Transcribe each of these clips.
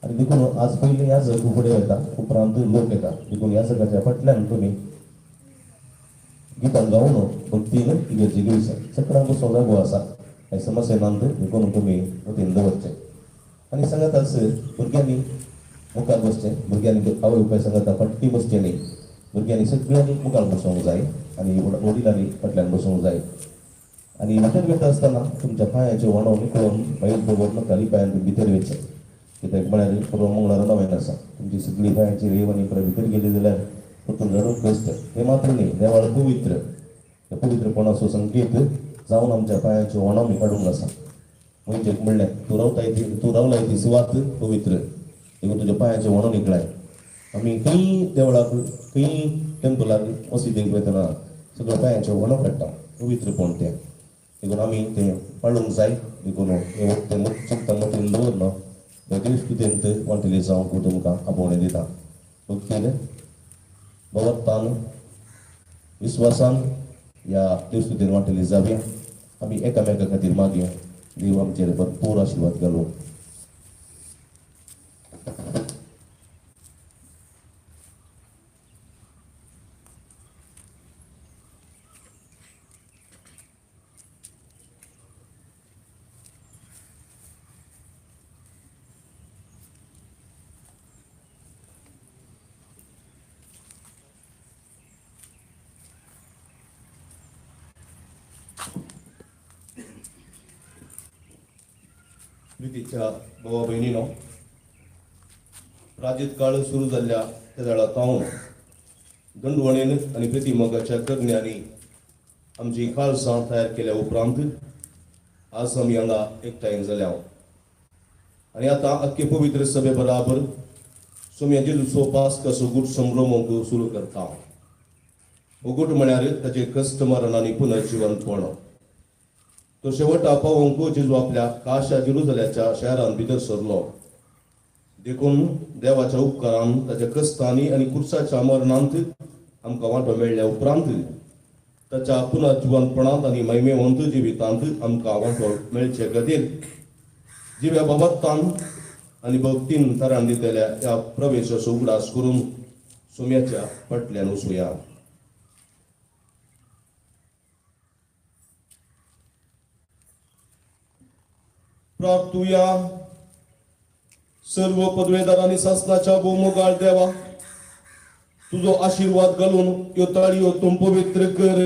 आनी देखून आज पयलीं ह्या जग फुडें वता, उपरांत लोक येता. देखून ह्या जगाच्या फाटल्यान तुमी गितां गावन भक्तीन इगर्जी घेवचें. सकडांक बसोंक जागो आसा, कांय समस्या नात, देखून तुमी मतीन दवरचें. आनी सांगाताच भुरग्यांनी मुखार बसचें, भुरग्यांनी आवय बापाय सांगाता फाटली बसचें न्ही. भुरग्यांनी सगळ्यांनी मुखार बसोंक जाय आनी वडिलांनी फाटल्यान बसोंक जाय. आनी भितर वता आसतना तुमच्या पांयाच्यो वणो निकळून भायर दवर नाका, पांयान तुमी भितर वचचें. कित्याक म्हळ्यार परवा मंगळारा नवें आसा, तुमची सगळी पांयाची रेव आनी परत भितर गेली जाल्यार परतून झाडूंक कश्ट. हें मात्र न्ही, देवाळ पवित्र, त्या पवित्रपणाचो संकेत जावन आमच्या पांयाच्यो वणो आमी काडूंक आसा. म्हणजे म्हणलें तूं रावताय ती, तूं रावलाय ती सुवात पवित्र, देखून तुज्या पांयाच्यो वणो निकळाय. आमी खंय देवळाक, खंय टेंपलाक, मशिदीक वतना सगळ्या पांयाच्यो वणो काडटा, पवित्रपण तें. देखून आमी तें पाळूंक जाय. देखून हें तें चुकता मतीन दवरना ह्या देवस्तुतेंत वांटेली जावंक तुमकां आपोवणें दिता. भक्तीन, भगवत्तान, विस्वासान ह्या देवस्तुतेन वांटेली जावया. आमी एकामेका खातीर मागया, देव आमचेर भरपूर आशिर्वाद घालूं. प्रितीच्या भावा भयणीनो, प्राजीत काळ सुरू जाल्ल्या त्या वेळा तावन दंडवणेन आनी प्रितीमोगाच्या करण्यांनी आमची खालसां तयार केल्या उपरांत आज आमी हांगा एकठांय जाल्या. आनी आतां आख्खे पवित्र सभे बराबर सोम्या जेजूचो पास्काचो गूट संभ्रमोंक सुरू करता. हो गूट म्हळ्यार ताचें कश्ट, मरण आनी पुनर्जिवनपण. तो शेवटा पावोवंक जेजू आपल्या काशा जेरुजल्याच्या शहरांत भितर सरलो. देखून देवाच्या उपकारान ताच्या कश्टांनी आनी कुर्साच्या मरणांत आमकां वांटो मेळ्ळ्या उपरांत ताच्या पुनर्जिवनपणांत आनी महिमेवंत जिवितांत आमकां वांटो मेळचे खातीर जिव्या बाबत्तान आनी भक्तीन तराण दितल्या ह्या प्रवेशाचो उगडास करून सोम्याच्या फाटल्यान वचुया. प्राप्तुया सर्व पदवेदार आनी सासनाच्या भोवमोगाळ देवा, तुजो आशिर्वाद घालून ह्यो ताळयो तूं पवित्र कर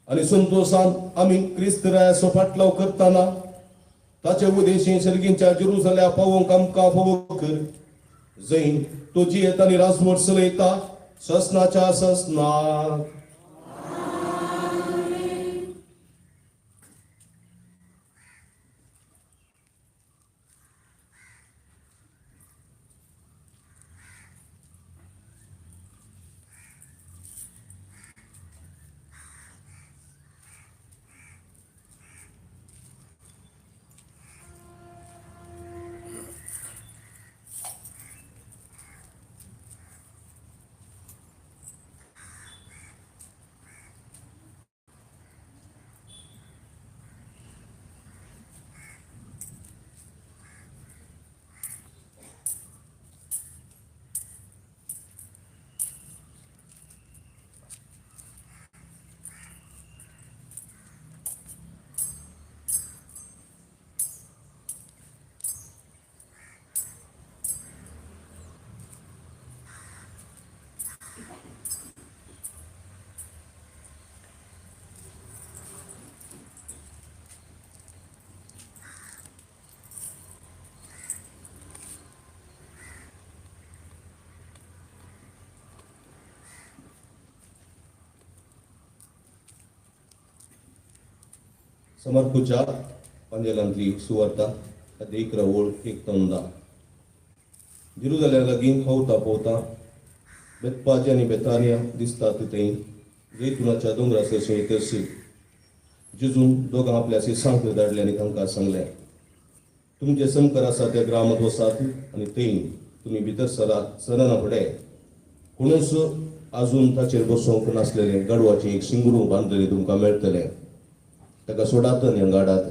आनी संतोशान आमी क्रिस्त रायाचो फाटलाव करतना ताचे उदेशी सर्गींच्या जेरुजल्या पावोवंक आमकां फावो कर, जंय तो जियेता आनी राजवट चलयता ससनाच्या ससनाक. समर्कुच्या पांजेलांतली सुवार्ता 11 ओळ 1 ते 10. जेरुजाल्या लागीं पावता पावता बेतपाजी आनी बेतानिया दिसता थंय जैतुनाच्या दोंगरा सरशीं येतशी जेजून दोगां आपल्या शिसांक धाडले आनी तांकां सांगलें, तुमचे समकार आसा त्या ग्रामांत वसात आनी थंय तुमी भितर सरना फुडें कोणूच आजून ताचेर बसोवंक नासलेलें गाडवाचें एक शिंगरू बांदलेलें तुमकां मेळटलें, ताका सोडात आनी हांगाडात.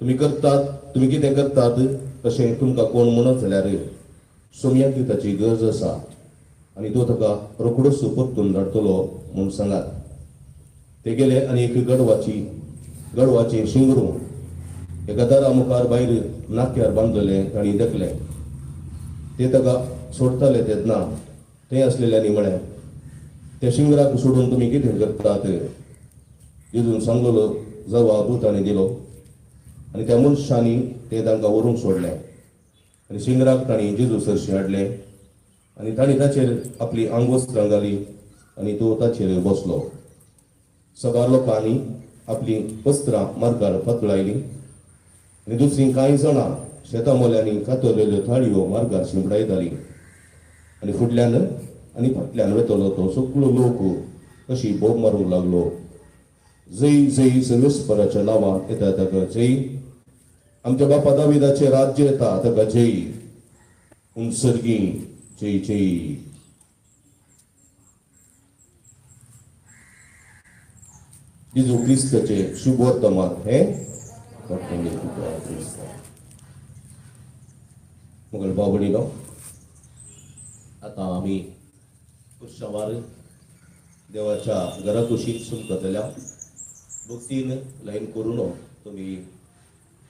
तुमी कितें करतात अशें तुमकां कोण म्हणत जाल्यार सोमयाक ताची गरज आसा आनी तो ताका रोखडोच परतून धाडटलो म्हूण सांगात. ते गेले आनी एक गडवाचें शिंगरू एका दारा मुखार भायर नाक्यार बांदलेलें तांणी देखलें. ते ताका सोडटाले तेन्ना थंय आसलेल्यांनी म्हळें, त्या शिंगराक सोडून तुमी कितें करतात? जेजून सांगलेलो जवाब ताणें दिलो आनी त्या मनशांनी तें तांकां व्हरूंक सोडलें आनी शिंगराक तांणी जेजू सरशी हाडलें आनी तांणी ताचेर आपली आंगवस्त्रां घाली आनी तो ताचेर बसलो. सगळ्या लोकांनी आपलीं वस्त्रां मार्गार पातळायलीं आनी दुसरीं कांय जाणां शेतां मोल्यांनी कातरलेल्यो थाळयो मार्गार शिंपडायतालीं आनी फुडल्यान आनी फाटल्यान वेतलो तो सगळो लोक अशी बोब मारूंक लागलो, जय जय सर्वेस्पराच्या नांवान येता ताका जय, आमच्या बापा दाविदाचें राज्य येता ताका जय, उंचसर्गी जय जय. जेजू क्रिस्ताचें शुभवर्तमान हें मुगल भाव भयणीनो, आतां आमी पुरशावार देवाच्या घरा कुशीक सुमकतल्या भक्तीन लायन करून तुमी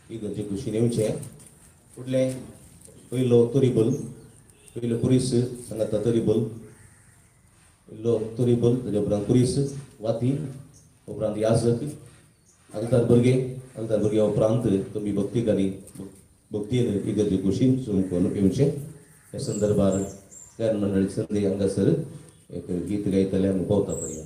इगर्जे कुशीन येवचें. फुडलें पयलो तरीबल, पयलो पुरीस सांगाता तरीबल, पयलो तरीबल, ताज्या उपरांत पुरीस वाती, उपरांत याजक, आलतार भुरगे, आलतार भुरग्या उपरांत तुमी भक्ती आनी भक्तीन इगर्जे कुशीन चमकून येवचें. ह्या संदर्भार गायन मंडळी संदी हांगासर एक गीत गायतले आमी पावता पळया.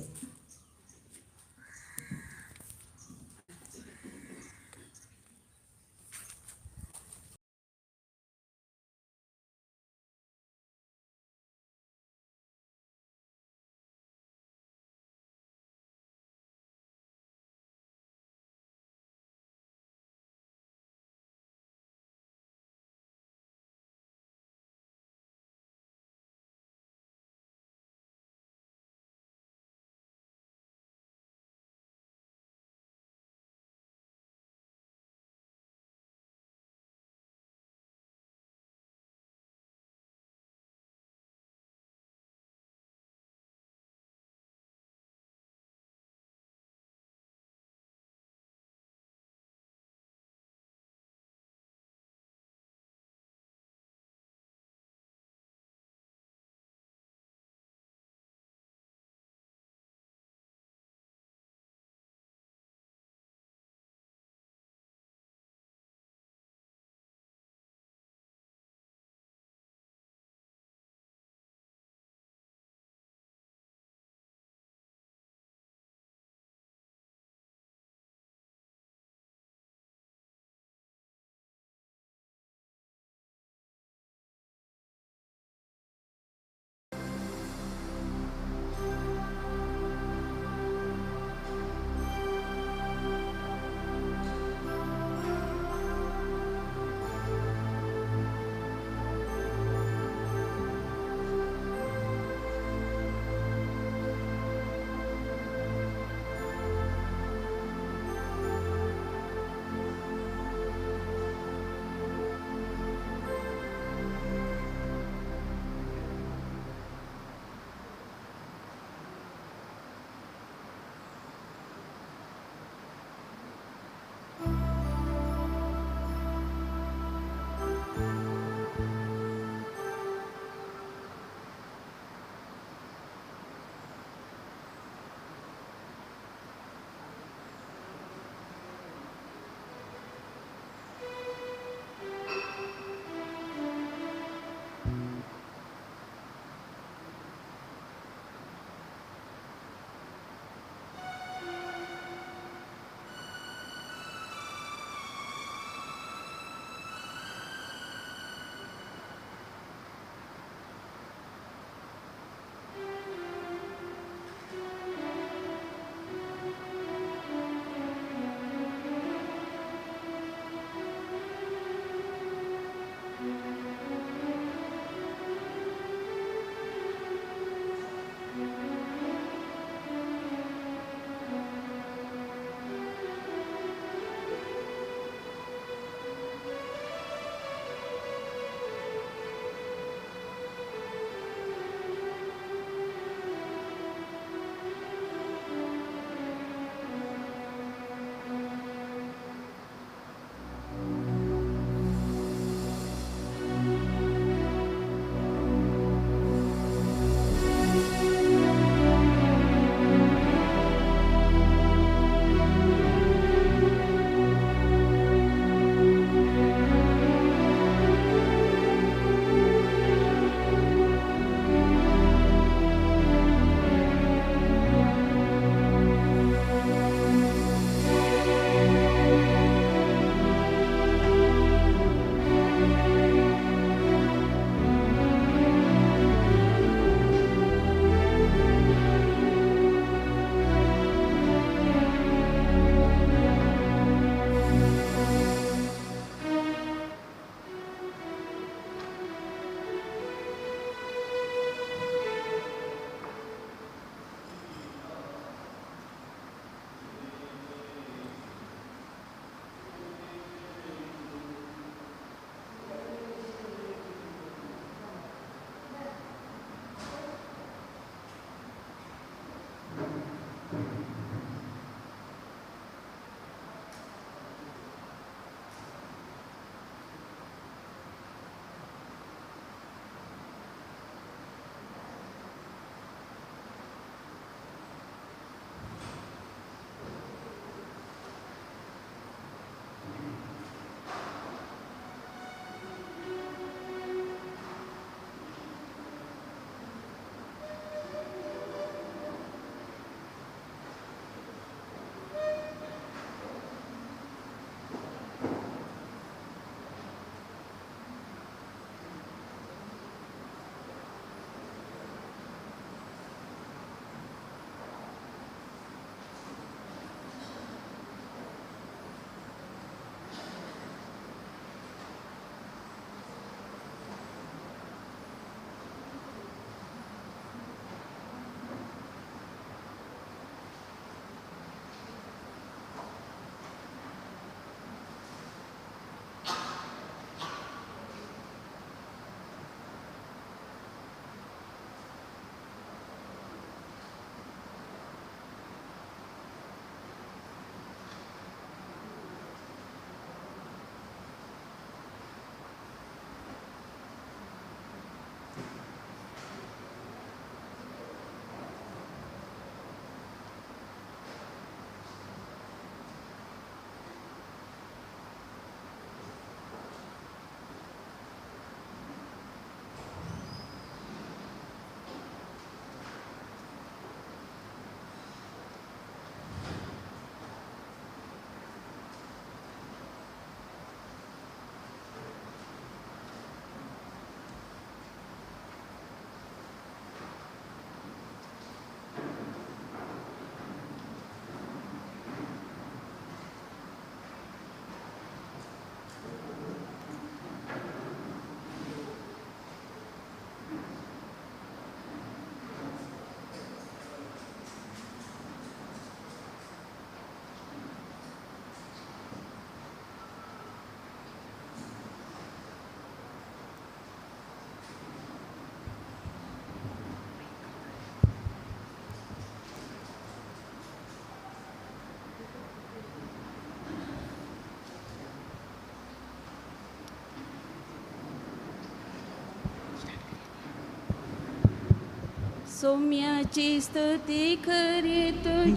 सोम्याची स्तुती करी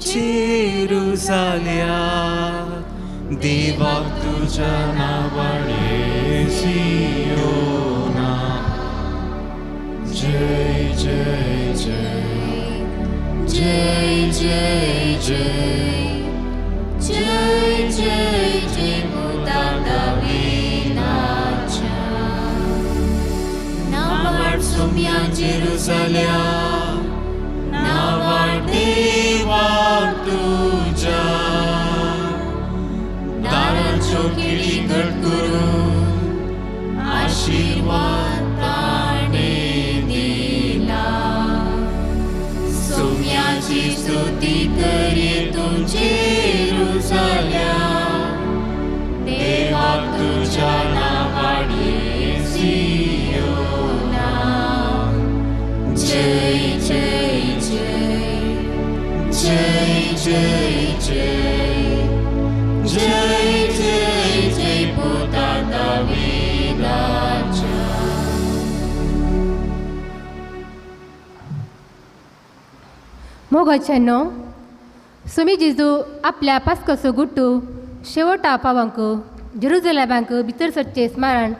जेरुजाल्या देवाक तुज्या नांवाने सियोना जय जय जय जय जय जय जय जय जय पुता दाविदाच्या नांवार सोम्या जेरुजाल्या नांवार देवाक तुज्या दारांच्यो खिळी घट करून आशिर्वाद ताणें दिला. सोम्याची स्तुती करी तूं जेरुजाल्या देवाक तुज्या नांवाने सियोना जय जय जय जय जय जय जय जय जय पुता दाविदाच्या. मोगाच्यानो, सुमी जेजू आपल्या पास्कोचो गुट्टू शेवटा पावांक जेरुजलेमाक भितर सरचें स्मरण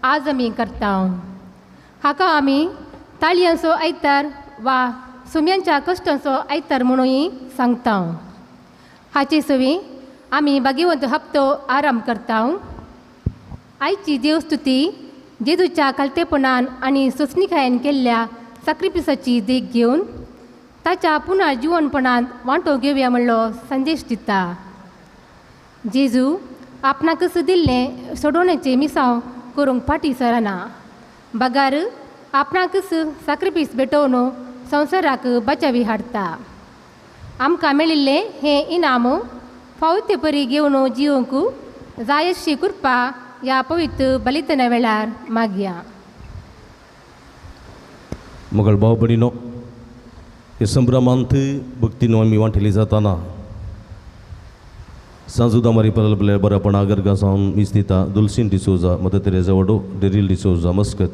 आज आमी करता. हाका आमी ताळयांचो आयतार वा सुम्यांच्या कश्टांचो आयतार म्हणूनय सांगता. हाचे सवी आमी भाग्यवंत हप्तो आराम करता. आयची देवस्तुती जेजूच्या खालतेपणान आनी सोंसणीकायेन केल्ल्या साक्रिफिसाची देख घेवन ताच्या पुनर जिवनपणांत वांटो घेवया म्हणलो संदेश दिता. जेजू आपणाकच दिल्लें सोडोवण्याचें मिसांव करूंक फाटीं सरना, बगार आपणाकच साक्रिफीस भेटोवन संवसाराक बचावी हाडटा. आमकां मेळिल्लें हें इनाम फावो ते परी घेवन जिवंक जाय अशी कृपा ह्या पवित्र बलिदाना वेळार मागया. मगळ भाव भयणीनो, हे संभ्रमांत भक्तीन आमी वांटेली जाताना सांजुदा मारी परल बरेपणा गरगा सावन मीस दिता दुलसीन डिसोजा, मदर तेरेजा वडो, डेरील डिसोजा मस्कत,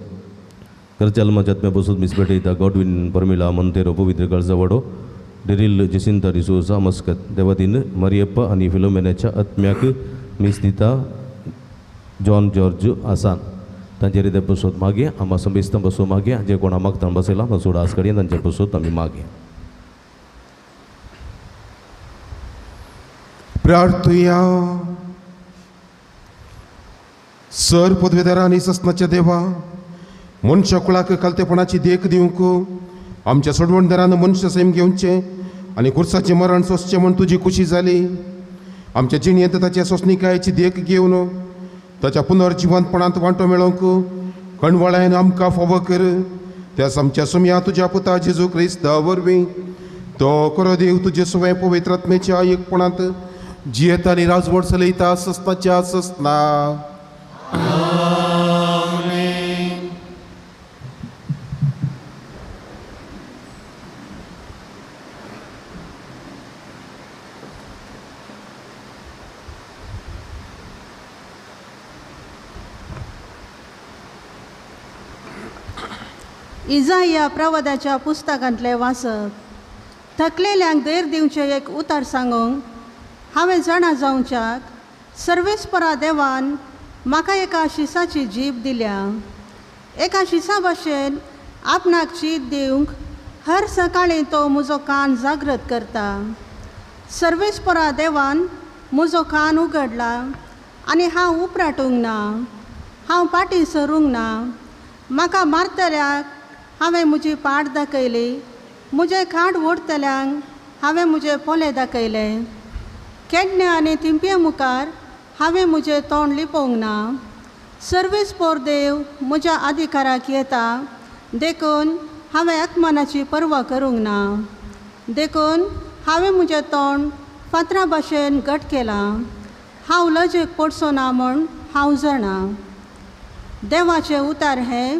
करचाल मजात्म्या बसून मीस भेटयता गॉडविन परमिला मंतेरो पवित्र गरजा वडो, डेरील जेसिंता डिसोजा मस्कत. देवादीन मारियप्पा आनी फिलोमेनाच्या आत्म्याक मीस दिता जॉन जॉर्ज आसान. तांचे रिते बसोत मागया, आमा संबेस्तां बसो मागया, जे कोणा मागतां बसयला तांचो उडास कडया तांचे बसोत आमी मागया. प्रार्थुया. सर पदवेदारा आनी ससनाच्या देवा, मनशा कुळाक खालतेपणाची देख दिवंक आमच्या सोडवणदारान मनशा सैम घेवचें आनी खुर्साचें मरण सोंसचें म्हूण तुजी खुशी जाली. आमच्या जिणेंत ताच्या सोंसणीकायेची देख घेवन ताच्या पुनर्जिवंतपणांत वांटो मेळोवंक कणवळायन आमकां फावो कर. त्याच आमच्या सुमया तुज्या पुता जेजू क्रिस्ता वरवीं तो करो देव तुजे सवय पवित्र आत्म्याच्या एकपणांत जियेता आनी राजवट चलयता ससनाच्या ससना. इजाया प्रवादाच्या पुस्तकांतलें वाचप. थकलेल्यांक धैर्य दिवचें एक उतर सांगूंक हांवें जाणा जावच्याक सर्वेस्परा देवान म्हाका एका शिसाची जीब दिल्या. एका शिसा भाशेन आपणाक चीत दिवंक हर सकाळीं तो म्हजो कान जागृत करता. सर्वेस्परा देवान म्हजो कान उगडला आनी हांव उपराटूंक ना, हांव फाटीं सरूंक ना. म्हाका मारतल्याक हांवें म्हजी पाट दाखयली, म्हजें खाड ओडटल्यांक हांवें म्हजे पोले दाखयले. केडण्या आनी थिंपये मुखार हांवें म्हजें तोंड लिपोवंक ना. सर्वेस्पोर देव म्हज्या अधिकाराक येता, देखून हांवें अपमानाची पर्वा करूंक ना. देखून हांवें म्हजें तोंड फातरा भाशेन घट केलां. हांव लजेक पडचो ना म्हूण हांव जाणा. देवाचें उतार हें.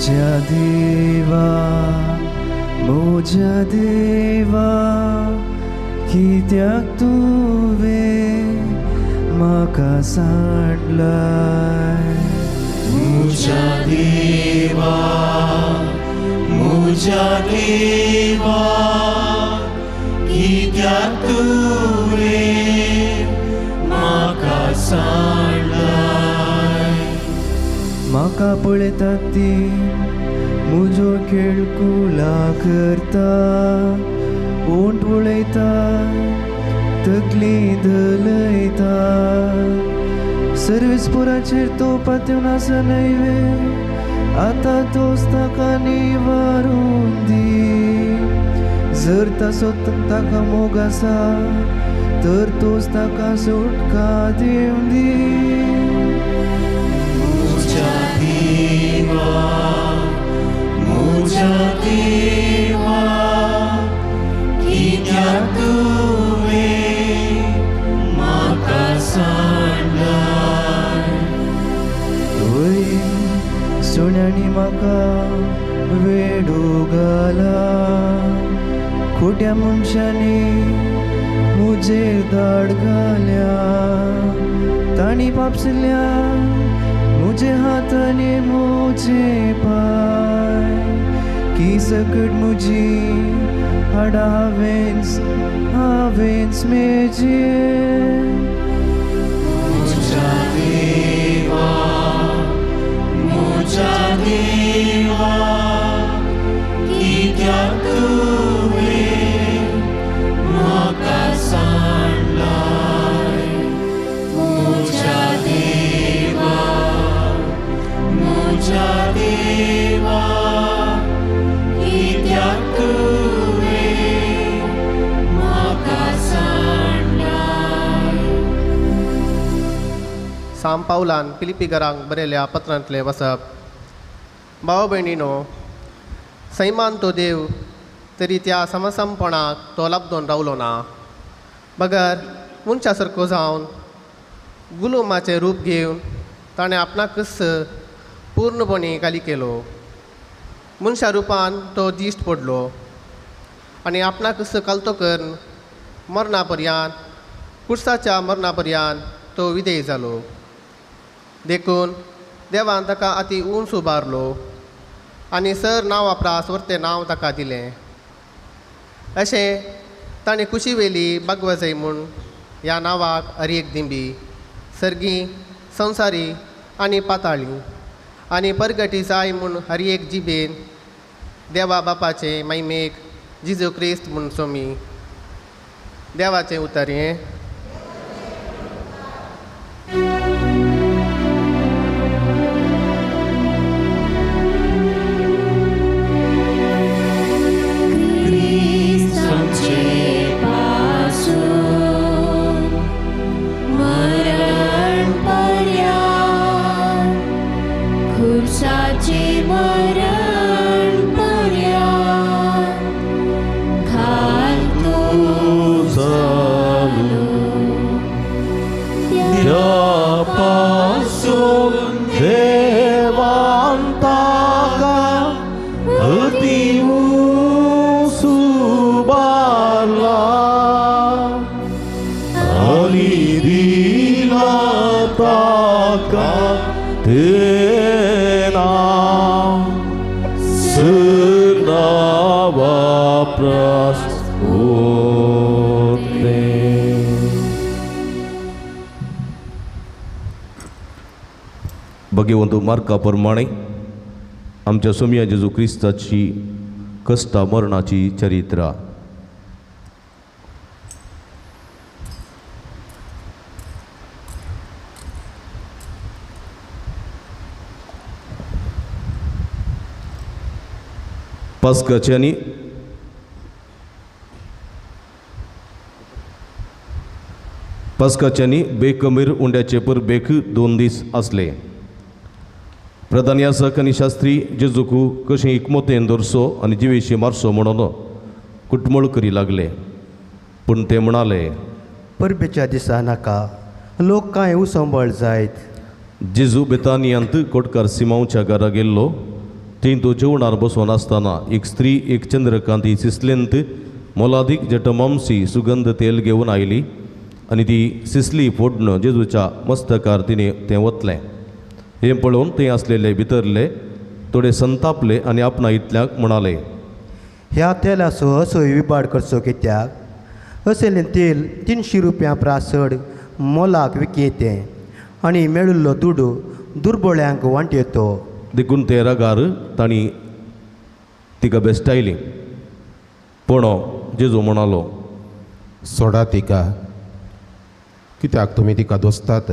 मुझ्या देवा, मुझ्या देवा, कित्याक तुवें म्हाका सांडलाय? मुझ्या देवा, मुझ्या देवा, कित्याक तुवें म्हाका सांडलाय? म्हाका पळयतात ती म्हजो खेळकुला करता, ओंठ उलयता, तकली धलयता. सर्वेस्पोराचेर तो पातून आसा न्हय वे, आतां तोच ताका निवारून दी. जर तासो ताका मोग आसा तर तोच ताका सुटका दिवन दी. मुझ्या देवा, मुझ्या देवा, कित्याक तुवें म्हाका सांडलाय? वय सुण्यांनी म्हाका वेडो घाला, खोट्या मनशांनी म्हजेर दाड घाल्या. तांणी पापसल्या म्हजे हात आनी म्हजे पांय, की सकट म्हजी हाडां हांवेंच हांवेंच मेजये. मुझ्या देवा, मुझ्या देवा, कित्याक तुवें म्हाका सांडलाय? मुझ्या देवा, मुझ्या देवा, कित्याक तुवें म्हाका सांडलाय? साम पावलान फिलिपीकरांक बरयल्या पत्रांतलें वसप. भाव भयणीनो, सैमान तो देव तरी त्या समसमपणाक तो लब्दोन रावलो ना, बगर मनशा सारको जावन गुलुमाचें रूप घेवन ताणें आपणाकच पूर्णपणी खाली केलो. मनशा रुपान तो दिश्ट पडलो आनी आपणाकच कलतो करून मरणा पर्यान, कुर्साच्या मरणा पर्यान तो विधेय जालो. देखून देवान ताका अती उंच उबारलो आनी सर नांवा प्रास वरतें नांव ताका दिलें. अशें ताणें कुशीवेली बागवजय म्हूण ह्या नांवाक अरेक दिंबी सर्गी, संवसारी आनी पाताळी आनी परगटी जाय म्हूण हर एक जिबेन देवा बापाचें मैमेक जेजू क्रिस्त म्हूण सोमी. देवाचें उतर हें. भगवंत मार्का प्रमाणे आमच्या सोमया जेजू क्रिस्ताची कश्टा मरणाची चरित्रा. पास्काची आनी पास्काच्यांनी बेकमीर उंड्याचे परबेक 2 दीस आसले. प्रधान याजक आनी शास्त्री जेजूक कशें इकमतेन दवरचो आनी जिवेशी मारचो म्हणून कुटमळ करी लागले. पूण ते म्हणाले, परबेच्या दिसा नाका, लोक कांय उसंबळ जायत. जेजू बेतानियांत कोटकार सिमांवच्या घरा गेल्लो. थंय तो जेवणार बसून आसतना एक स्त्री एक चंद्रकांती सिसलेंत मोलादीक जटमांसी सुगंध तेल घेवन आयली आनी ती सिसली फोडून जेजूच्या मस्तकार तिणें तें वतलें. हें पळोवन थंय आसलेले भितरले थोडे संतापले आनी आपणा इतल्याक म्हणाले, ह्या तेलाचो असो विबाड करचो कित्याक? असलें तेल 300 रुपया प्रास चड मोलाक विकयतें आनी मेळिल्लो दुडू दुर्बोळ्यांक वांटयतो. देखून ते रागार तांणी तिका बेस्टायली. पूण जेजू म्हणालो, सोडा तिका, कित्याक तुमी तिका दोसतात?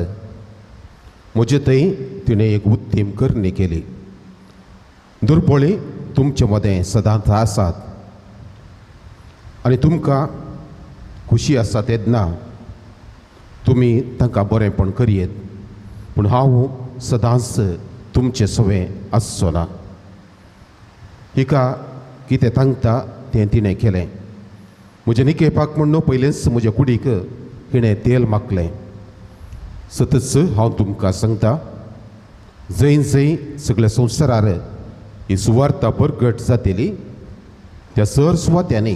म्हजे थंय तिणें एक उत्तीम करणी केली. दुर्बोळी तुमचे मदें सदांच आसात आनी तुमकां खुशी आसा तेन्ना तुमी तांकां बरेंपण करयेत, पूण हांव सदांच तुमचें सवें आसचो ना. हिका कितें तांकता तें तिणें केलें. म्हजें निकेपाक म्हूण पयलेंच म्हज्या कुडीक हिणें तेल मागलें. सतच हांव तुमकां सांगता, जंय जंय सगळ्या संवसारार ही सुवार्ता परगट जातली त्या सर सुवात्यांनी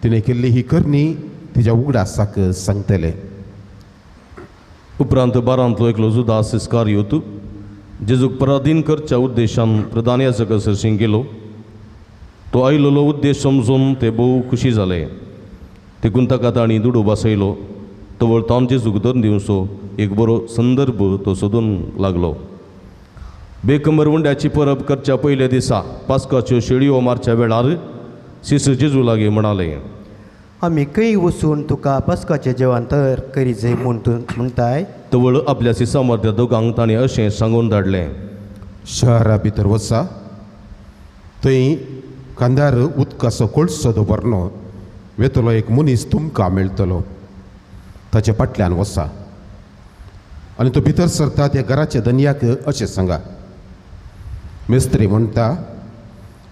तिणें केल्ली ही करणी तिज्या उगडासाक सांगतले. उपरांत बारांतलो एकलो जुदास इस्कारियोत जेजूक पराधीन करच्या उद्देशान प्रधान याजका सरशीं गेलो. तो आयलेलो उद्देश समजून ते भोव खुशी जाले. देखून ताका तांणी दुडू बसयलो. तवळ तावन जेजूक धरून दिवचो एक बरो संदर्भ तो सोदून लागलो. बेकंबर उंड्याची परब करच्या पयल्या दिसा पास्काच्यो शेळयो मारच्या वेळार शिस जेजू लागीं म्हणाले, आमी खंय वचून तुका पास्काचें जेवण तयार करी जाय म्हूण तूं म्हणटाय? तवळ आपल्या सिसा मदल्या दोगांक ताणें अशें सांगून धाडलें, शहरा भितर वचा, थंय कांदार उदकाचो कोळसो दवरनो वेतलो एक मनीस तुमकां मेळटलो, ताच्या फाटल्यान वचा आनी तो भितर सरता त्या घराच्या धनयाक अशें सांगा, मेस्त्री म्हणटा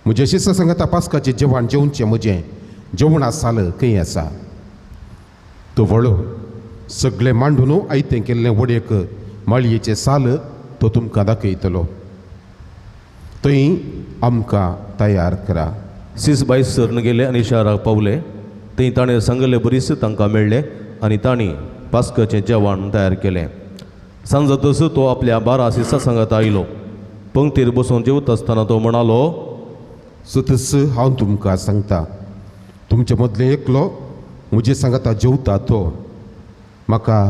म्हजें शिसा सांगता पास्काचें जेवण जेवचें म्हजें जेवणा साल खंय आसा? तो व्हळो सगळें मांडून आयतें केल्लें वडयेक माळयेचें साल तो तुमकां दाखयतलो, थंय आमकां तयार करा. सीस बायस सरून गेले आनी शहराक पावले. थंय ताणें सांगले बरीच तांकां मेळ्ळें आनी तांणी पास्काचें जेवण तयार केलें. सांजतच तो आपल्या 12 सिसा सांगात आयलो. पंक्तीर बसून जेवता आसतना तो म्हणालो, सतच हांव तुमकां सांगता, तुमचे मदलें एकलो म्हजे सांगाता जेवता तो म्हाका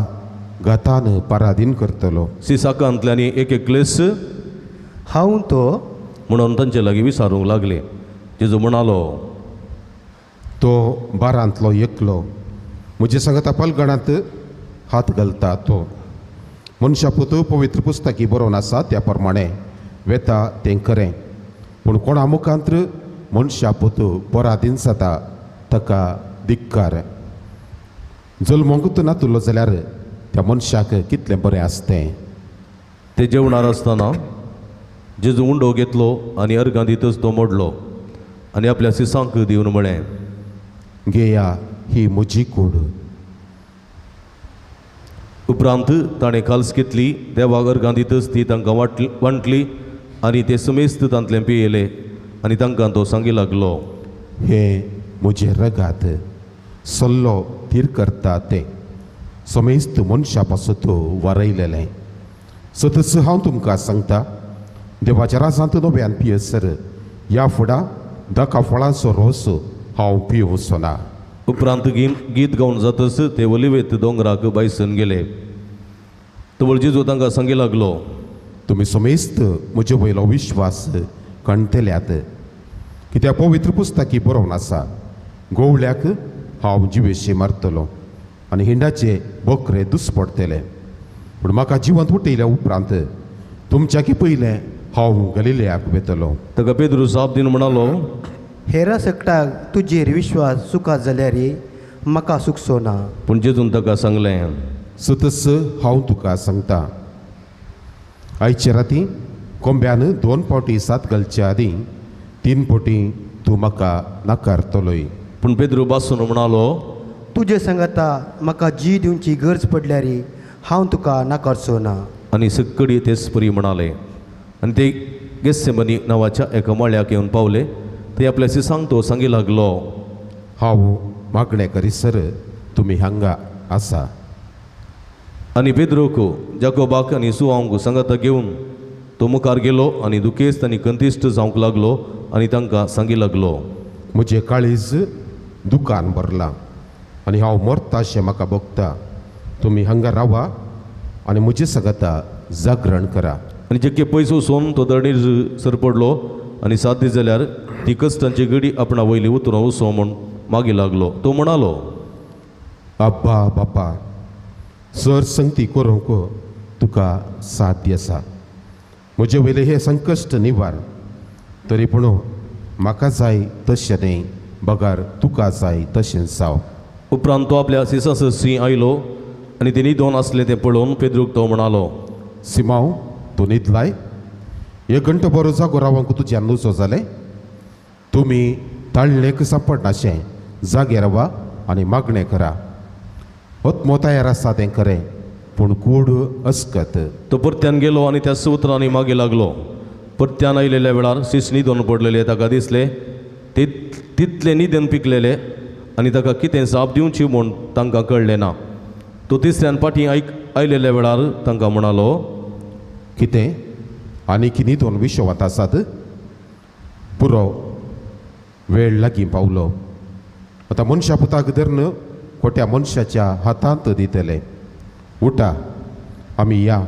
घातान पराधीन करतलो. सिसाकांतल्यांनी एक एकलेस हांव तो म्हणून तांचे लागीं विचारूंक लागले. जेजू म्हणालो, तो बारांतलो एकलो म्हजे सांगाता पलगणांत हात घालता तो. मनशा पुत पवित्र पुस्तकी बरोवन आसा त्या प्रमाणे वेता तें खरें, पूण कोणा मुखांत्र मनशा पुत पराधीन जाता ताका धिक्कार. जल्मूंकच नातुलो जाल्यार त्या मनशाक कितलें बरें आसतें. ते जेवणार आसतना जेजू उंडो घेतलो आनी अर्गां दितच तो मोडलो आनी आपल्या सिसांक दिवन म्हळें, घेया, ही म्हजी कूड. उपरांत ताणें काल्स घेतली, देवाक अर्गां दितच ती तांकां वांटली आनी ते समेस्त तांतलें पियेले आनी तांकां तो सांगी लागलो, हें म्हजें रगात सल्लो थीर करता तें समेस्त मनशा पासत वारयलेलें. सतच हांव तुमकां सांगता, देवाच्या राजांत नव्यान पियेसर ह्या फुडां दाका फळांचो रोस हांव पिवचो ना. उपरांत गीत गावन जातच ते ओलिवेत दोंगराक बायसून गेले. तवळ जेजू तांकां सांगी लागलो, तुमी समेस्त म्हजे वयलो विश्वास कणतल्यात, कित्याक पवित्र पुस्तकी बरोवन आसा, गोवळ्याक हांव जिवेशी मारतलो आनी हिंडाचे बकरे दुस्पडटले, पूण म्हाका जिवंत उठयल्या उपरांत तुमच्याकी पयलें हांव गलिलेयाक वेतलो. ताका पेद्रू जाप दिवन म्हणालो, हेरा सकटाक तुजेर विश्वास चुका जाल्यार म्हाका सुकचो ना. पूण जेजून ताका सांगलें, सतच हांव तुका सांगता, आयचे राती कोंब्यान 2 फावटी सात घालचे आदीं 3 फावटी तूं म्हाका नाकारतलोय. पूण पेद्रू बासून म्हणालो, तुजे सांगता म्हाका जी दिवची गरज पडल्यार हांव तुका नाकारचो ना. आनी सक्कडी तेच परी म्हणाले. आनी ते गेत्सेमनी नांवाच्या एका मळ्याक येवन पावले. थंय आपल्या शिसांक तो सांगी लागलो, हांव मागणें करीसर तुमी हांगा आसा. आनी पेद्रूक, जाकोबाक आनी सुवांक सांगाता घेवन तो मुखार गेलो आनी दुखेस्त आनी कंतिश्ट जावंक लागलो आनी तांकां सांगी लागलो, म्हजें काळीज दुकान भरलां आनी हांव मरता अशें म्हाका भोगता. तुमी हांगा रावा आनी म्हजे सांगाता जागरण करा. आनी जेके पयस वचून तो धरणीर सरपडलो आनी 7 दीस जाल्यार ती कश्टांची गडी आपणा वयली उतरां वचो म्हूण मागी लागलो. तो म्हणालो, अब्बा बापा, सर संगती करूंक तुका साध्य आसा. म्हजे वयलें हें संकश्ट निवार, तरी पूण म्हाका जाय तशें न्हय, बगर तुका जाय तशें जावं. उपरांत तो आपल्या सिसा सरशीं आयलो आनी ते न्हिदोन आसलें तें पळोवन पेद्रूक तो म्हणालो, सिमांव, तूं न्हिदलाय? एक घंटो बरो जागो रावंक तुज्यान नुजो जालें? तुमी ताळणेक सांपडनाशें जागे रावा आनी मागणें करा. आत्मो तयार आसा तें खरें, पूण कूड अस्कत. तो परत्यान गेलो आनी त्या उतरांनी मागीर लागलो. परत्यान आयलेल्या वेळार शीस न्हिदोन पडलेले ताका दिसले. तितले न्हिदन पिकलेले आनी ताका कितें जाप दिवची म्हूण तांकां कळ्ळें ना. तो तिसऱ्यान फाटीं आयलेल्या वेळार तांकां म्हणालो, कितें आनी की न्हिदोन विशवांत आसात? पुरो, वेळ लागीं पावलो. आतां मनशा पुताक धरून खोट्या मनशाच्या हातांत दितले. उठा, आमी या,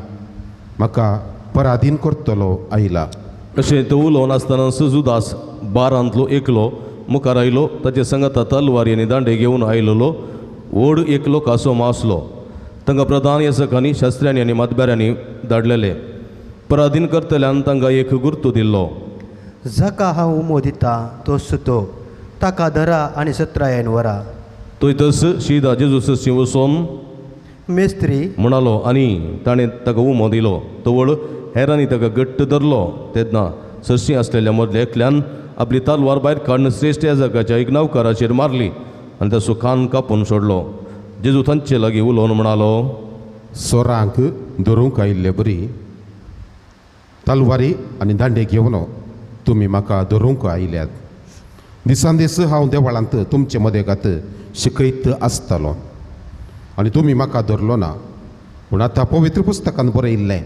म्हाका पराधीन करतलो आयला. अशें तो उलोवन आसतना जुदास बारांतलो एकलो मुखार आयलो. ताचे सांगाता तलवारी आनी दांडे घेवन आयलेलो व्हड एकलो कासो आसलो. तांकां प्रधान याजकांनी, शास्त्र्यांनी आनी मातब्यारांनी धाडलेले. पराधीन करतल्यान तांकां एक गुर्तू दिल्लो, जाका हांव उमो दिता तो सुतो, ताका धरा आनी सत्रायेन व्हरा. थंयतच शीदा जेजू सरशीं वचून मेस्त्री म्हणालो आनी ताणें ताका उमो दिलो. तवळ हेरांनी ताका घट्ट धरलो. तेन्ना सरशीं आसलेल्या मदल्या एकल्यान आपली तलवार भायर काडून श्रेश्ठ याजकाच्या एक नवकाराचेर मारली आनी ताचो कान कापून सोडलो. जेजू तांचे लागीं उलोवन म्हणालो, सोरांक धरूंक आयिल्ले बरी तलवारी आनी दांडे घेवन तुमी म्हाका धरूंक आयल्यात. दिसान दीस हांव देवळांत तुमचे मदेगात शिकयत आसतालो आनी तुमी म्हाका धरलो ना. पूण आतां पवित्र पुस्तकान बरयिल्लें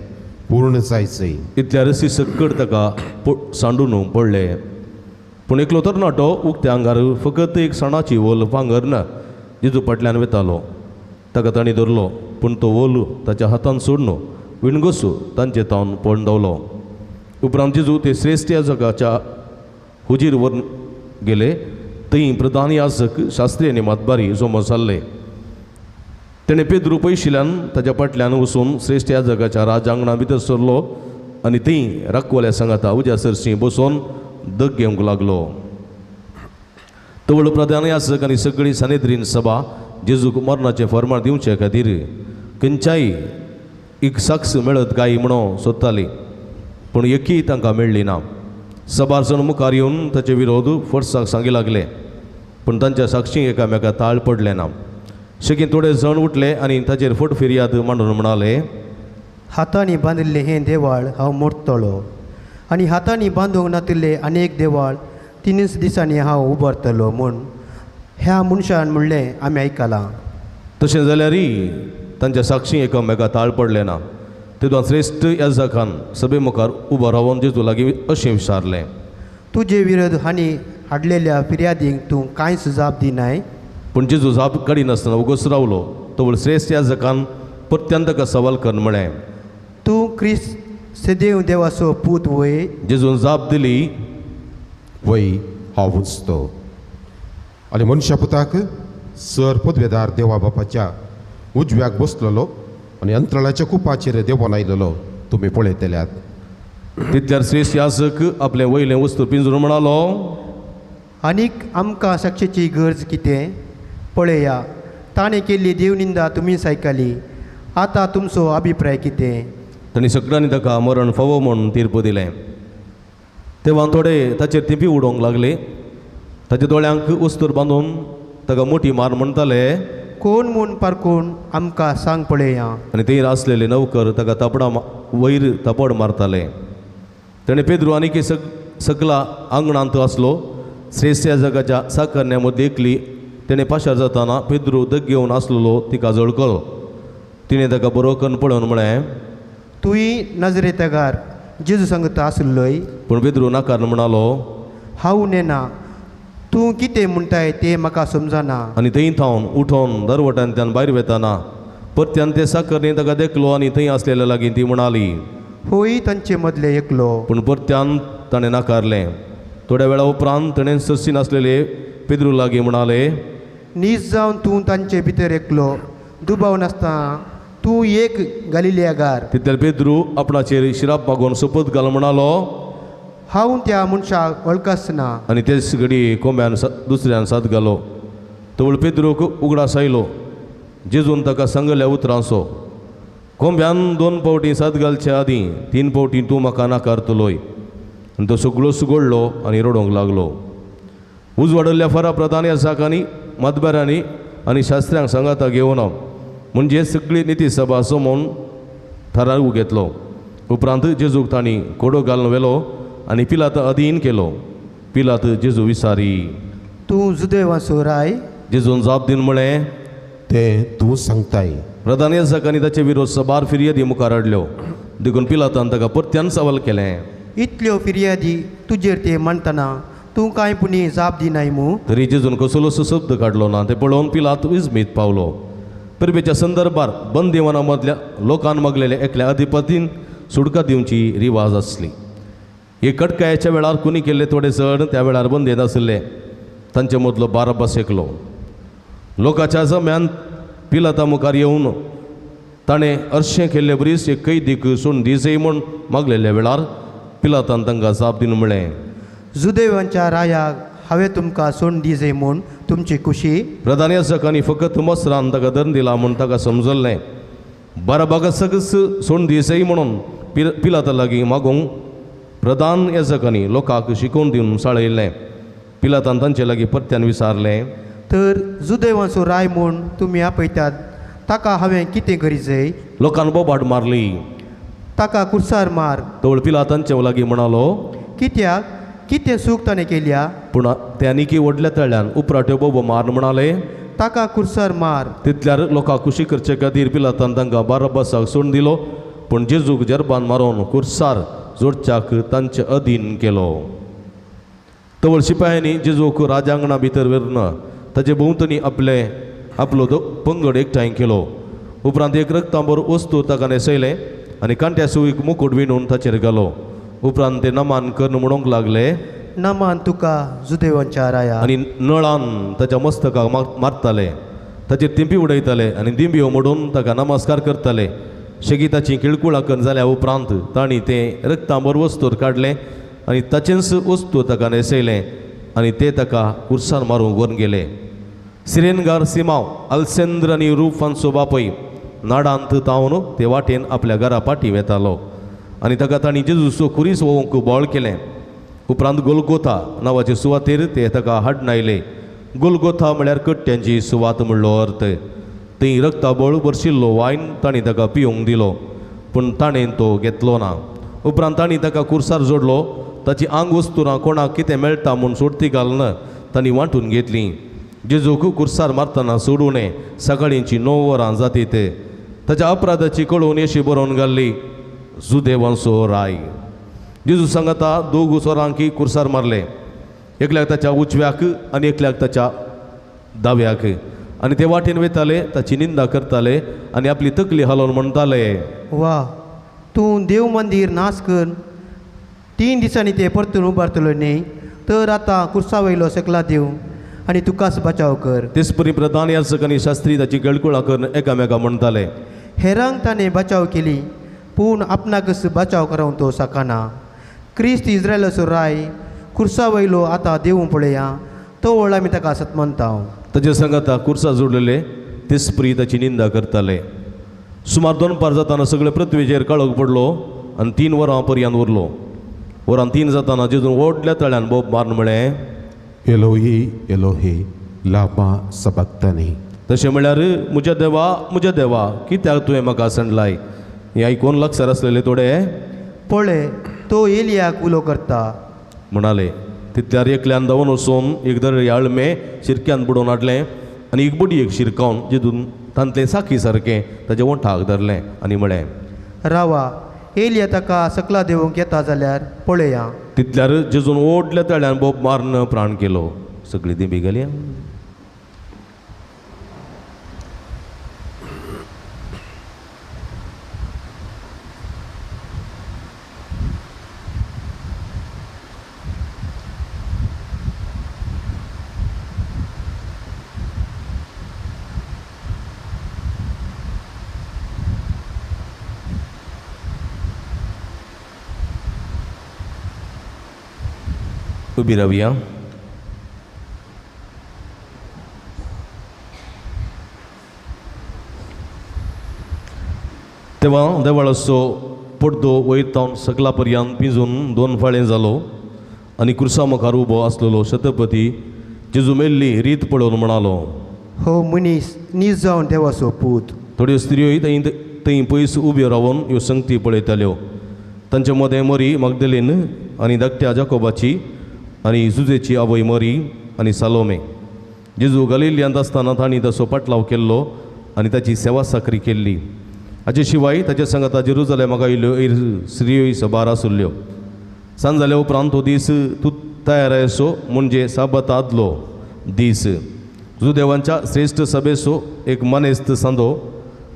पूर्ण जायचें. इतल्या रसी सक्कड ताका सांडून पडले. पूण एकलो तरणाटो उक्त्या आंगार फकत एक सणाची वोल पांगर ना जेजू फाटल्यान वेतालो. ताका तांणी धरलो, पूण तो वोल ताच्या हातान सोडून विणगोसू तांचे तावन पळोवन धांवलो. उपरांत जेजू ते श्रेश्ठ याजकाच्या हुजीर व्हरून गेले. थंय प्रधान याजक, शास्त्री आनी मातबारी जमो जाल्ले. तेणें पेद्रू पयशिल्ल्यान ताच्या फाटल्यान वचून श्रेश्ठ याजकाच्या राजांगणा भितर सरलो आनी थंय राखवाल्या सांगाता उज्या सरशीं बसून दग घेवंक लागलो. तवळ प्रधान याजक आनी सगळी सानेद्रीन सभा जेजूक मरणाचें फर्माण दिवचे खातीर खंयच्याय एक साक्ष मेळत काय म्हणून सोदताली, पूण एकय तांकां मेळ्ळी ना. सबार जाण मुखार येवन ताचे विरोध फोर्साक सांगी लागले, पूण तांच्या साक्षी एकामेका ताळ पडले ना. शेकीन थोडे जण उठले आनी ताचेर फट फिर्याद मांडून म्हणाले, हातांनी बांदिल्लें हें देवाळ हांव मोडटलो आनी हातांनी बांदूंक नातिल्लें आनी एक देवाळ 3 दिसांनी हांव उबारतलो म्हूण ह्या मनशान म्हणलें आमी आयकलां. तशें जाल्यारय तांच्या साक्षी एकामेका ताळ पडलें ना. तेदोन श्रेश्ठ याजकान सभे मुखार उबो रावन जेजू लागीं अशें विचारलें, तुजे विरोध हांणी हाडलेल्या फिर्यादींक तूं कांयच जाप दिनाय? पूण जेजू जाप काडिनासतना उगोच रावलो. तवळ श्रेश्ठ याजकान परत्यान ताका सवाल करून म्हळें, तूं क्रिस्त सदैव देवाचो पूत वय? जेजून जाप दिली, वय, हांवूच तो. आनी मनशा पुताक सर पदवेदार देवा बापाच्या उजव्याक बसलेलो आनी अंतराळाच्या कुपाचेर देवोन आयलेलो तुमी पळयतल्यात. तितल्यार श्रेश्ठ याजक आपलें वयलें वस्तू पिंजरून म्हणालो, आनीक आमकां साक्षेची गरज कितें? पळया, ताणें केल्ली देवनिंदा तुमीच आयकली. आतां तुमचो अभिप्राय कितें? तांणी सगळ्यांनी ताका मरण फावो म्हूण तीर्प दिलें. तेव्हा थोडे ताचेर तेंपी उडोवंक लागले. ताच्या दोळ्यांक वस्तूर बांदून ताका मोठी मार म्हणटाले, कोण म्हूण पारकून आमकां सांग पळया. आनी थंय आसलेले नौकर ताका तापडा वयर तापड मारताले. ताणें पेद्रू आनीक सगळा आंगणांत आसलो. श्रेष्ठ जगाच्या साकरण्या मदली एकली तेणें पाशार जाताना पेद्रू दग घेवन आसलेलो तिका जळकलो. तिणें ताका बरो करून पळोवन म्हळें, तुंय नजरेतगार जेजू सांगता आसलोय. पूण पेद्रू नाकार म्हणालो, हांव नेना, तूं कितें म्हणटाय तें म्हाका समजना. आनी थंय थावन उठोवन दरवट्यांतल्यान भायर वेताना परत्यान ते साकरणी ताका देखलो आनी थंय आसलेल्या लागीं ती म्हणाली, होय तांचे मदले एकलो. पूण परत्यान ताणें नाकारलें. थोड्या वेळा उपरांत ताणें सरसी नासलेले पेद्रू लागीं म्हणाले, नीज जावन तूं तांचे भितर एकलो, दुबाव नासतना तूं एक गालिलियागार. तितल्यार पेद्रू आपणाचेर शिराप मागोवन सोपत घाल म्हणालो, हांव त्या मनशाक वळखना. आनी तेच घडी कोंब्यान दुसऱ्यान साद घालो. तवळ पेद्रूक उगडास आयलो जेजून ताका सांगल्या उतरांचो, कोंब्यान 2 फावटीं साद घालचे आदीं 3 फावटीं तूं म्हाका नाकारतलोय. आनी तो सगळो सुगडलो आनी रडोवंक लागलो. उजवाडल्ल्या फरा प्रधान याजकांनी मतबेरांनी आनी शास्त्र्यांक सांगाता घेवन म्हणजे सगळी निती सभा जमोवन थाराव घेतलो. उपरांत जेजूक तांणी कोडो घालून व्हेलो आनी पिलात अधीन केलो. पिलात जेजू विसारी, तूं जुदेवाचो राय? जेजून जाप दिवन म्हळें, तें तूं सांगताय. प्रधान याजकांनी ताचे विरोध सबार फिर्यादी मुखार हाडल्यो. देखून पिलातान ताका परत्यान सवाल केलें, इतल्यो फिर्यादी तुजेर ते मांडटना तूं कांय पुणी जाप दिनाय मू? तरी जेजून कसलोसो शब्द काडलो ना. तें पळोवन पिलात विस्मीत पावलो. परबेच्या संदर्भार बंदिवाना मदल्या लोकान मागलेल्या एकल्या अधिपतीन सुटका दिवची रिवाज आसली. हे कटकायेच्या वेळार कुनी केल्ले थोडे जण त्या वेळार बंदेत आशिल्ले. तांचे मदलो बाराबास एकलो. लोकाच्या जम्यान पिलाता मुखार येवन ताणें अर्शें केल्ले बरीच एक कैदीक सोडून दिजय म्हूण मागलेल्या वेळार पिलातान तांकां जाप दिवन म्हळें, जुदेवांच्या रायाक हांवें तुमकां सोडून दिजय म्हूण तुमची खुशी? प्रधान याजकांनी फकत मसरान ताका दंड दिला म्हूण ताका समजल्लें. बाराबासाकच सोडून दिजय म्हणून पिलाता लागीं मागूंक प्रधान याजकांनी लोकांक शिकोवन दिवन साळयल्लें. पिलातान तांचे लागीं परत्यान विचारलें, तर जुदेवांचो राय म्हूण तुमी आपयतात ताका हांवें कितें करीजय? लोकान बोबाट मारली, ताका कुर्सार मार. तवळ पिलातांचे लागीं म्हणालो, कित्याक, कितें चूक ताणें केल्या? पूण ते आनीकी व्हडल्या तळ्यान उपराट्यो बोबो मार म्हणाले, ताका कुर्सार मार. तितल्यार लोकांक खुशी करचे खातीर पिलातान तांकां बाराबासाक सोडून दिलो. पूण जेजूक जर्बान मारून कुर्सार जोडच्याक तांचे अधीन केलो. तवळ शिपायांनी जेजूक राजांगणा भितर व्हरून ताचे भोंवतणी आपले आपलो पंगड एकठांय केलो. उपरांत एक रक्तांबर वस्तू ताका न्हेसयलें आनी कांट्या सुवीक मुकूट विणून ताचेर घालो. उपरांत ते नमान करून म्हणूंक लागले, नमान तुका जुदेवांच्या राया. आनी नळान ताच्या मस्तकाक मारताले, ताचेर तिंपी उडयताले आनी दिंब्यो मोडून ताका नमस्कार करताले. शेगीताची किळकुळां करून जाल्या उपरांत तांणी तें रक्तांबर वस्तूर काडलें आनी ताचेंच वस्तू ताका न्हेसयलें आनी ते ताका कुर्सान मारूंक व्हरून गेले. सिरेनगार सिमांव अल्सेंद्र आनी रुफांचो बापय नाडांत तावन ते वाटेन आपल्या घरा फाटीं वेतालो आनी ताका तांणी जेजूचो खुरीस व्होवंक बोळ केलें. उपरांत गोलगोथा नांवाचे सुवातेर ते ताका हाडून आयले. गोलगोथा म्हळ्यार कट्ट्यांची सुवात म्हणलो अर्थ. थंय रक्ताबळ भरशिल्लो वायन तांणी ताका पिवंक दिलो, पूण ताणें तो घेतलो ना. उपरांत तांणी ताका कुर्सार जोडलो. ताची आंग वस्तुरां कोणाक कितें मेळटा म्हूण सोडती घालून तांणी वांटून घेतली. जेजूक कुर्सार मारतना सोडू नये सकाळींची 9 वरां जातीत. ताच्या अपराधाची कळोवन अशी बरोवन घाल्ली, जुदेवांचो राय. जेजू सांगता दोग चोरांकी कुर्सार मारले, एकल्याक ताच्या उजव्याक आनी एकल्याक ताच्या दाव्याक. आनी ते वाटेन वयताले, ताची निंदा करताले आनी आपली तकली हालोवन म्हणटाले, वा तूं देव मंदीर नाश कर, 3 दिसांनी ते परतून उबारतलो न्ही, तर आतां कुर्सा वयलो सकला देव आनी तुकाच बचाव कर. तेच परी प्रधान याजक आनी शास्त्री ताची गळकुळां करून एकामेका म्हणटाले, हेरांक ताणें बचाव केली पूण आपणाकच बचाव करूंक तो शकना. क्रिस्त इस्रायलाचो राय कुर्सा वयलो आतां देवूं पळया, तो व्हड आमी ताका सतमनता. ताचे सांगाता कुर्सा जोडलेले तेच परी ताची निंदा करताले. सुमार 2 पार जाताना सगळे पृथ्वीचेर काळोख पडलो आनी 3 वरां पर्यंत उरलो. वरां 3 जाताना जेजून व्हडल्या तळ्यान बोब मारून म्हळें, एलोही एलोही लामा सबक्तानी. तशें म्हळ्यार म्हज्या देवा म्हज्या देवा कित्याक तुवें म्हाका सांडलाय. हें आयकून लागसार आसलेले थोडे, पळय तो एलियाक उलो करता म्हणाले. तितल्यार एकल्यान धांवन वचून एक दर्या आळमें शिरक्यान बुडोवन हाडलें आनी एक बडयेक शिरकावन जितून तांतलें साकी सारकें ताज्या ओंठाक धरलें आनी म्हळें, रावा, एलिया ताका सकला देवूंक येता जाल्यार पळया. तितल्यार जेजून ओडल्या तळ्यान बोब मारून प्राण केलो. सगळीं दिंबी गेली. उबी रावया. तेव्हा देवळाचो पडदो वयर तावन सकला पर्यंत पिंजून दोन फाळें जालो आनी क्रुसा मुखार उबो आसलेलो शतपती जेजू मेल्ली रीत पळोवन म्हणालो, हो मनीस नीज जावन देवाचो पूत. थोड्यो स्त्रियोय थंय थंय पयस उब्यो रावन ह्यो संगती पळयताल्यो. तांचे मदें मरी मागदेलीन आनी धाकट्या जाकोबाची आनी जुजेची आवय मरी आनी सालोमे. जेजू गलिलियांत आसतना तांणी ताचो पाटलाव केल्लो आनी ताची सेवा साकरी केल्ली. हाचे शिवाय ताच्या सांगाता जेरुजलेमाक आयिल्ल्यो स्त्रियोय सबार आसुल्ल्यो. सांज जाल्या उपरांत तो दीस तूं तयार आसो म्हणजे साबत आदलो दीस. जुदेवांच्या श्रेश्ठ सभेचो एक मानेस्त सांदो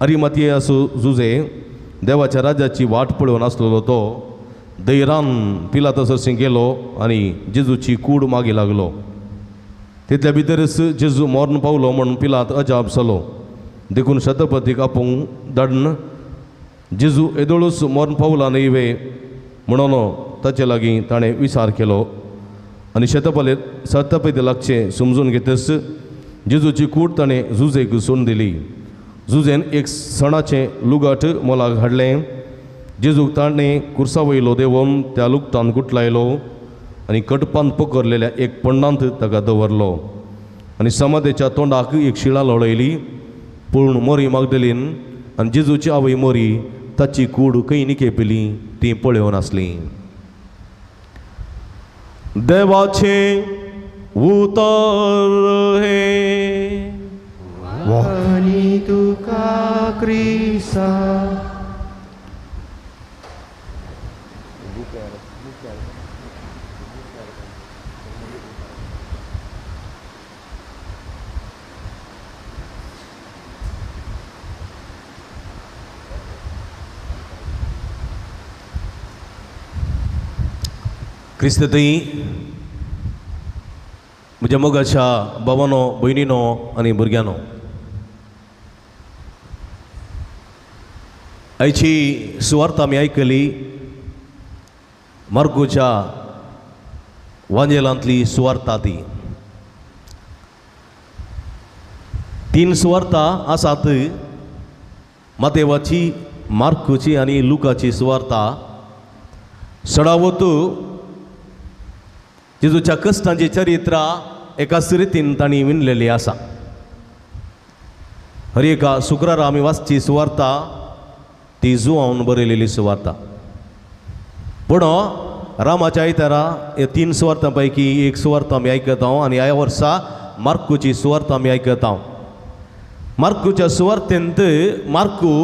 अरिमातये आसो जुजे देवाच्या राज्याची वाट पळोवन आसलेलो तो दैरान पिलाता सरशीं गेलो आनी जेजूची कूड मागी लागलो. तितल्या भितरच जेजू मरण पावलो म्हूण पिलात अजाप जालो. देखून शतपतीक आपूण धाडून जेजू येदोळूच मरण पावला न्हय वे म्हणून ताचे लागीं ताणें विचार केलो आनी शतपती लागचें समजून घेतच जेजूची कूड ताणें जुजेक सोडून दिली. जुजेन एक सणाचें लुगाट मोलाक हाडलें. जेजूक ताणें कुर्सा वयलो देंवोवन त्या लुगटान गुटलायलो आनी कटपान पकरलेल्या एक पण्णांत ताका दवरलो आनी समाधेच्या तोंडाक एक शिळा लोळयली. पूण मोरी मागदेलीन आनी जेजूची आवय मोरी ताची कूड खंय निकेपिली ती पळोवन आसली. देवाचें उतर हें. आनी तुका क्रिसा. क्रिस्त थंय म्हज्या मोगाच्या भावानो, भयणीनो आनी भुरग्यांनो, आयची सुवार्थ आमी आयकली मार्कोच्या वांजेलांतली सुवार्ता. ती तीन सुवार्ता आसात, मातेवाची, मार्कोची आनी लुकाची सुवार्ता. सडावत जेजूच्या कश्टांची चरित्रा एका रितीन तांणी विणलेली आसा. हर एका शुक्रारा आमी वाचची सुवार्ता ती जुवावन बरयलेली सुवार्ता. पूण रामाच्या आयतारा ह्या तीन सुवार्तां पैकी एक सुवार्ता आमी आयकता आनी ह्या वर्सा मार्कूची सुवार्ता आमी आयकता. मार्कूच्या सुवार्तेंत मार्कू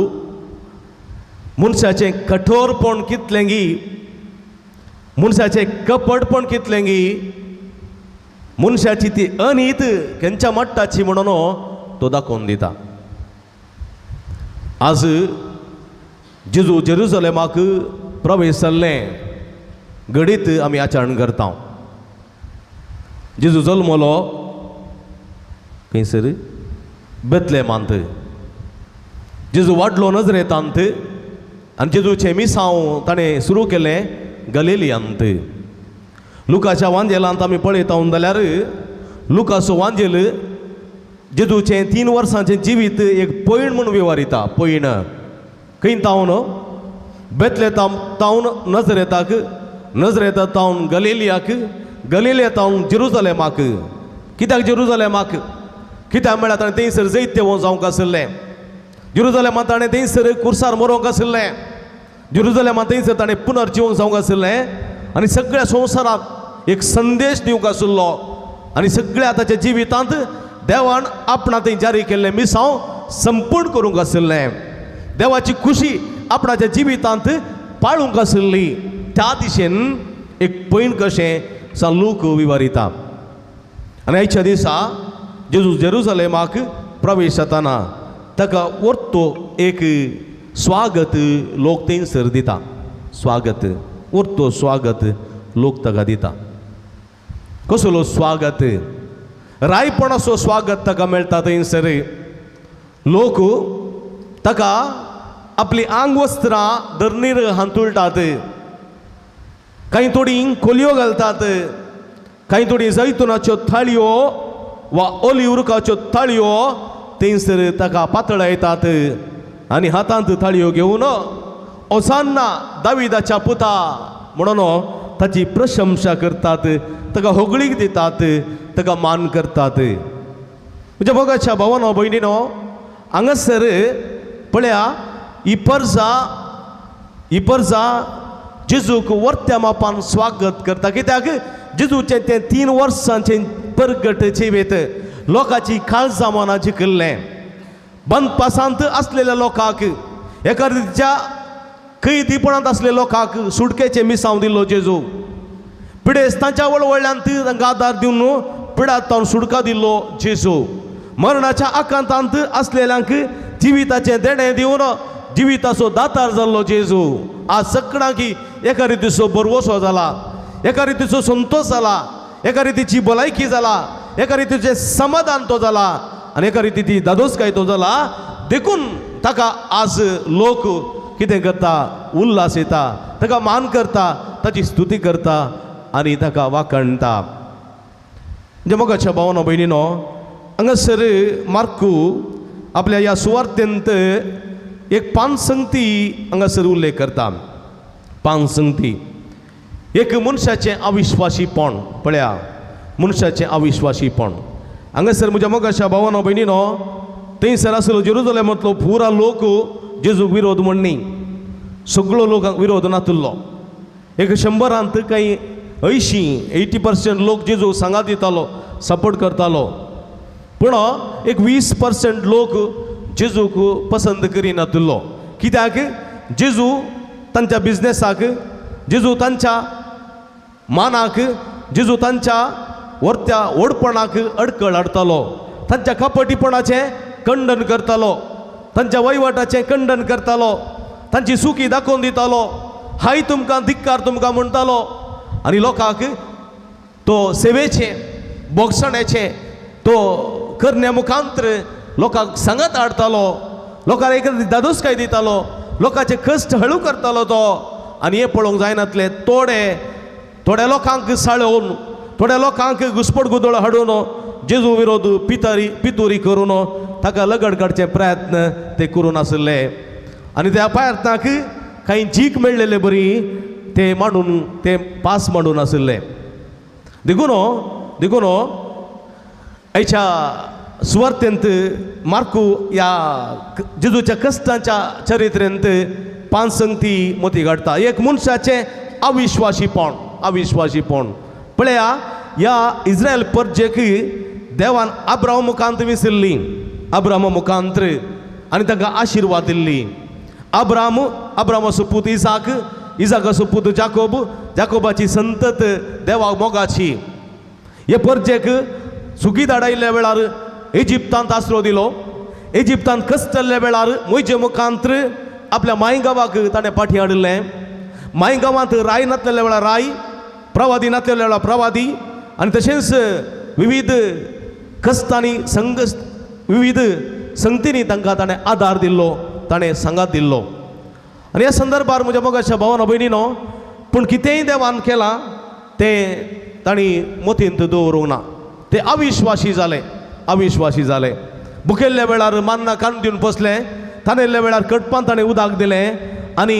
मनशाचें कठोरपण कितलेंगी, मनशाचें कपटपण कितलेंगी, मनशाची ती अनीत खंयच्या मट्टाची म्हणून तो दाखोवन दिता. आज जेजू जेरुजलेमाक प्रवेश जाल्लें घडीत आमी आचरण करता. जेजू जल्मलो खंयसर? बेतलेमांत. जेजू वाडलो नजरेतांत आनी जेजूचें मिसांव ताणें सुरू केलें गलिलियांत. लुकाच्या वांजेलांत आमी पळयता जाल्यार लुकाचो वांजेल जेजूचें 3 वर्सांचें जिवीत एक पयण म्हूण विवरिता. पयण खंय तावन? बेतले तावन नजरेताक, नजरेता तावन गलिलियाक, गलिलिया तावन जेरुजलेमाक. कित्याक जेरुजलेमाक? कित्याक म्हळ्यार ताणें थंयसर जैत जावंक आशिल्लें. जेरुजलेमांत ताणें थंयसर कुर्सार मरोंक आशिल्लें. जेरुजलेमांत थंयसर ताणें पुनर्जिवन जावंक आशिल्लें आनी सगळ्या संवसाराक एक संदेश दिवंक आशिल्लो आनी सगळ्या ताच्या जिवितांत देवान आपणा थंय जारी केल्लें मिसांव संपूर्ण करूंक आशिल्लें. देवाची खुशी आपणाच्या जिवितांत पाळूंक आशिल्ली. त्या दिशेन एक पयण कशें सान लूक विवारिता. आनी आयच्या दिसा जेजू जेरुजलेमाक प्रवेश जाताना ताका वर्तो एक स्वागत लोक थंयसर दिता. स्वागत वर्तो स्वागत लोक ताका दिता. कसलो स्वागत? रायपणाचो स्वागत ताका मेळटा थंयसर. लोक ताका आपली आंगवस्त्रां धरणीर हांतुळटात, कांय थोडीं कोलयो घालतात, कांय थोडीं जैतुनाच्यो थाळयो वा ओलीव रुखाच्यो थाळयो थंयसर ताका पातळायतात आनी हातांत थाळयो घेवन ओसान्ना दाविदाच्या पुता म्हणून ताची प्रशंसा करतात, ताका होगळीक दितात, ताका मान करतात. म्हज्या मोगाच्या भावानो भयणीनो, हांगासर पळया ही परजा जेजूक वर्त्या मापान स्वागत करता. कित्याक जेजूचें तें 3 वर्सांचें परगट जिवीत लोकांची काळजां मनां जिखिल्लें. बंदपासांत आसलेल्या लोकांक, एका रितीच्या कैदीपणांत आसलेल्या लोकांक सुटकेचें मिसांव दिल्लो जेजू. पिडेस्तांच्या वळवळ्यांत तांकां आदार दिवन पिडांत सुटका दिल्लो जेजू. मरणाच्या आकांतांत आसलेल्यांक जिविताचें देणें दिवन जिविताचो दातार जाल्लो जेजू. आज सगळ्यांकी एका रितीचो भरवसो जाला, एका रितीचो संतोश जाला, एका रितीची भलायकी जाला, एका रितीचें समाधान तो जाला आनी एका रितीची दादोसकाय तो जाला. देखून ताका आज लोक कितें करता? उल्हास येता, ताका मान करता, ताची स्तुती करता आनी ताका वाखणटा. म्हणजे मोगाच्या भावानो भयणीनो, हांगासर मार्कू आपल्या ह्या सुवार्तेंत एक 5 संगती हांगासर उल्लेख करता. 5 संगती. एक मनशाचें अविश्वासीपण. पळया, मनशाचें अविश्वासीपण. हांगासर म्हज्या मोगाच्या भावानो भयणीनो, थंयसर आसलो जेरुजलेमांतलो पुरा लोक जेजूक विरोध म्हणनी, सगळो लोकांक विरोध नातिल्लो. एक 100 कांय 80% लोक जेजू सांगात दितालो, सपोर्ट करतालो. पूण एक 20% लोक जेजूक पसंत करिनातिल्लो. कित्याक जेजू तांच्या बिजनेसाक, जेजू तांच्या मानाक, जेजू तांच्या वर्त्या व्हडपणाक अडकळ हाडटालो, तांच्या कपटीपणाचें खंडन करतालो, तांच्या वहिवाटाचें खंडन करतालो, तांची सुकी दाखोवन दितालो, हाय तुमकां धिक्कार तुमकां म्हणटालो. आनी लोकांक तो सेवेचें, बोगसण्याचें तो करण्या मुखांत्र लोकांक सांगात हाडटालो, लोकांक एक दादोसकाय दितालो, लोकांचे कश्ट हळू करतालो तो. आनी हें पळोवंक जायनातलें थोडे थोड्या लोकांक साळोवन, थोड्या लोकांक घुसपट गुदोळ हाडून जेजू विरोध पितुरी करून ताका लगड काडचे प्रयत्न ते करून आशिल्ले. आनी त्या प्रयत्नाक कांय जीक मेळ्ळेले बरी ते मांडून, ते पास मांडून आशिल्ले. देखून देखून आयच्या सुवार्तेंत मार्कू ह्या जेजूच्या कश्टांच्या चरित्रेंत 5 संगती मोती काडटा. एक मनशाचें अविश्वासीपण. अविश्वासीपण. पळया, ह्या इस्रायल परजेक देवान अब्राहम मुखांत विसरली, अब्राहमा मुखांत आनी तांकां आशिर्वाद दिल्ली. अब्राहम, अब्राहमाचो पूत इसाक, इसाकाचो पूत जाकोब, जाकोबाची संतत देवाक मोगाची. हे परजेक सुगी धाडायिल्ल्या वेळार इजिप्तांत आसरो दिलो. इजिप्तांत कश्टल्ल्या वेळार मोयजे मुखांत आपल्या मांयगांवाक ताणें पाठी हाडिल्लें. मांयगांवांत राय नातलेल्या वेळार राय, प्रवादी नातलेल्या वेळार प्रवादी, आनी तशेंच विविध कश्टांनी संघ विविध संगतींनी तांकां ताणें आदार दिल्लो, ताणें सांगात दिल्लो. आनी ह्या संदर्भार म्हज्या मोगाच्या भावानो भयणीनो, पूण कितेंय देवान केलां तें तांणी मतींत दवरूंक ना. ते अविश्वासी जाले, अविश्वासी जाले. भुकेल्ल्या वेळार मान्ना कान दिवन बसलें, तानेल्ल्या वेळार कटपान ताणें उदक दिलें आनी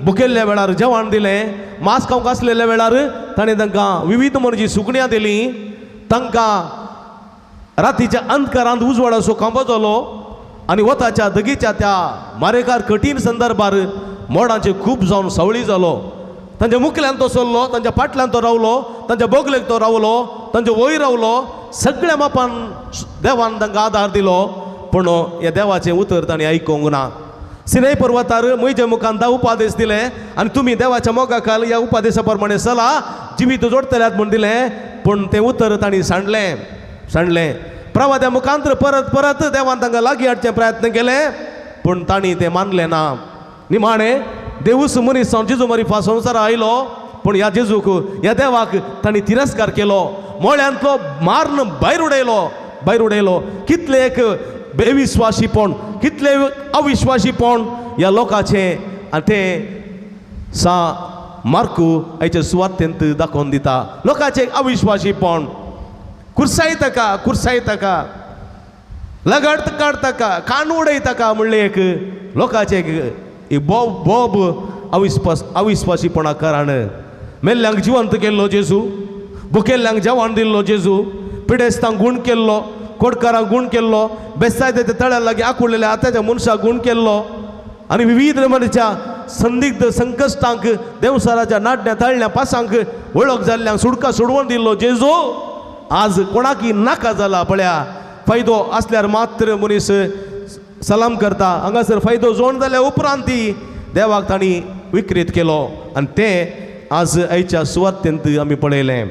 भुकेल्ल्या वेळार जेवण दिलें. मांस खावंक आसलेल्या वेळार ताणें तांकां विविध म्हणजी सुकण्यां दिलीं. तांकां रातीच्या अंधकारांत उजवाडाचो खांबो जालो आनी वताच्या दगीच्या त्या मारेकार कठीण संदर्भार मोडांचे खूब जावन सावळी जालो. तांच्या मुखल्यान तो सरलो, तांच्या फाटल्यान तो रावलो, तांच्या बोगलेक तो रावलो, तांच्या वयर रावलो. सगळ्या मापान देवान तांकां आदार दिलो, पूण ह्या देवाचें उतर तांणी आयकूंक ना. सिनाय पर्वतार म्हजे मुखान 10 उपादेश दिले आनी तुमी देवाच्या मोगा खाल ह्या उपादेशा प्रमाणे चला, जिवीत जोडटल्यात म्हूण दिलें, पूण तें उतर तांणी सांडलें सांडलें. प्रवाद्या मुखांतर परत परत देवान तांकां लागीं हाडचे प्रयत्न केले, पूण तांणी तें मानलें ना. निमाणें देवूस मनीस जावन जेजू मरिफा संवसारा आयलो, पूण ह्या जेजूक ह्या देवाक तांणी तिरस्कार केलो, मोळ्यांतलो मारून भायर उडयलो भायर उडयलो. कितले एक बेविस्वाशीपण, कितले अविश्वाशीपण ह्या लोकांचें, आनी तें सा मार्कू हाच्या सुवातेंत दाखोवन दिता. लोकांचें अविश्वाशीपण, कुर्साय ताका कुर्साय ताका, लगड काड ताका, कान उडय ताका म्हणलें एक लोकांचें एक बोब बोब अविस्वाशीपणा कारण. मेल्ल्यांक जिवंत केल्लो जेजू, भुकेल्ल्यांक जेवण दिल्लो जेजू, पिडेस्तांक गूण केल्लो, कोटकारांक गूण केल्लो, बेसायद्याच्या तळ्या लागीं आकुळलेल्या आतांच्या मनशाक गूण केल्लो, आनी विविध नमुन्याच्या संदिग्ध संकश्टांक देवसाराच्या नाडण्या ताळण्या पासांक वळख जाल्ल्यांक सुडका सोडवून दिल्लो जेजू आज कोणाकी नाका जाला. पळया फायदो आसल्यार मात्र मनीस सलाम करता, हांगासर फायदो जोड जाल्या उपरांत ती देवाक तांणी विक्रीत केलो, आनी तें आज आयच्या सुवातेंत आमी पळयलें.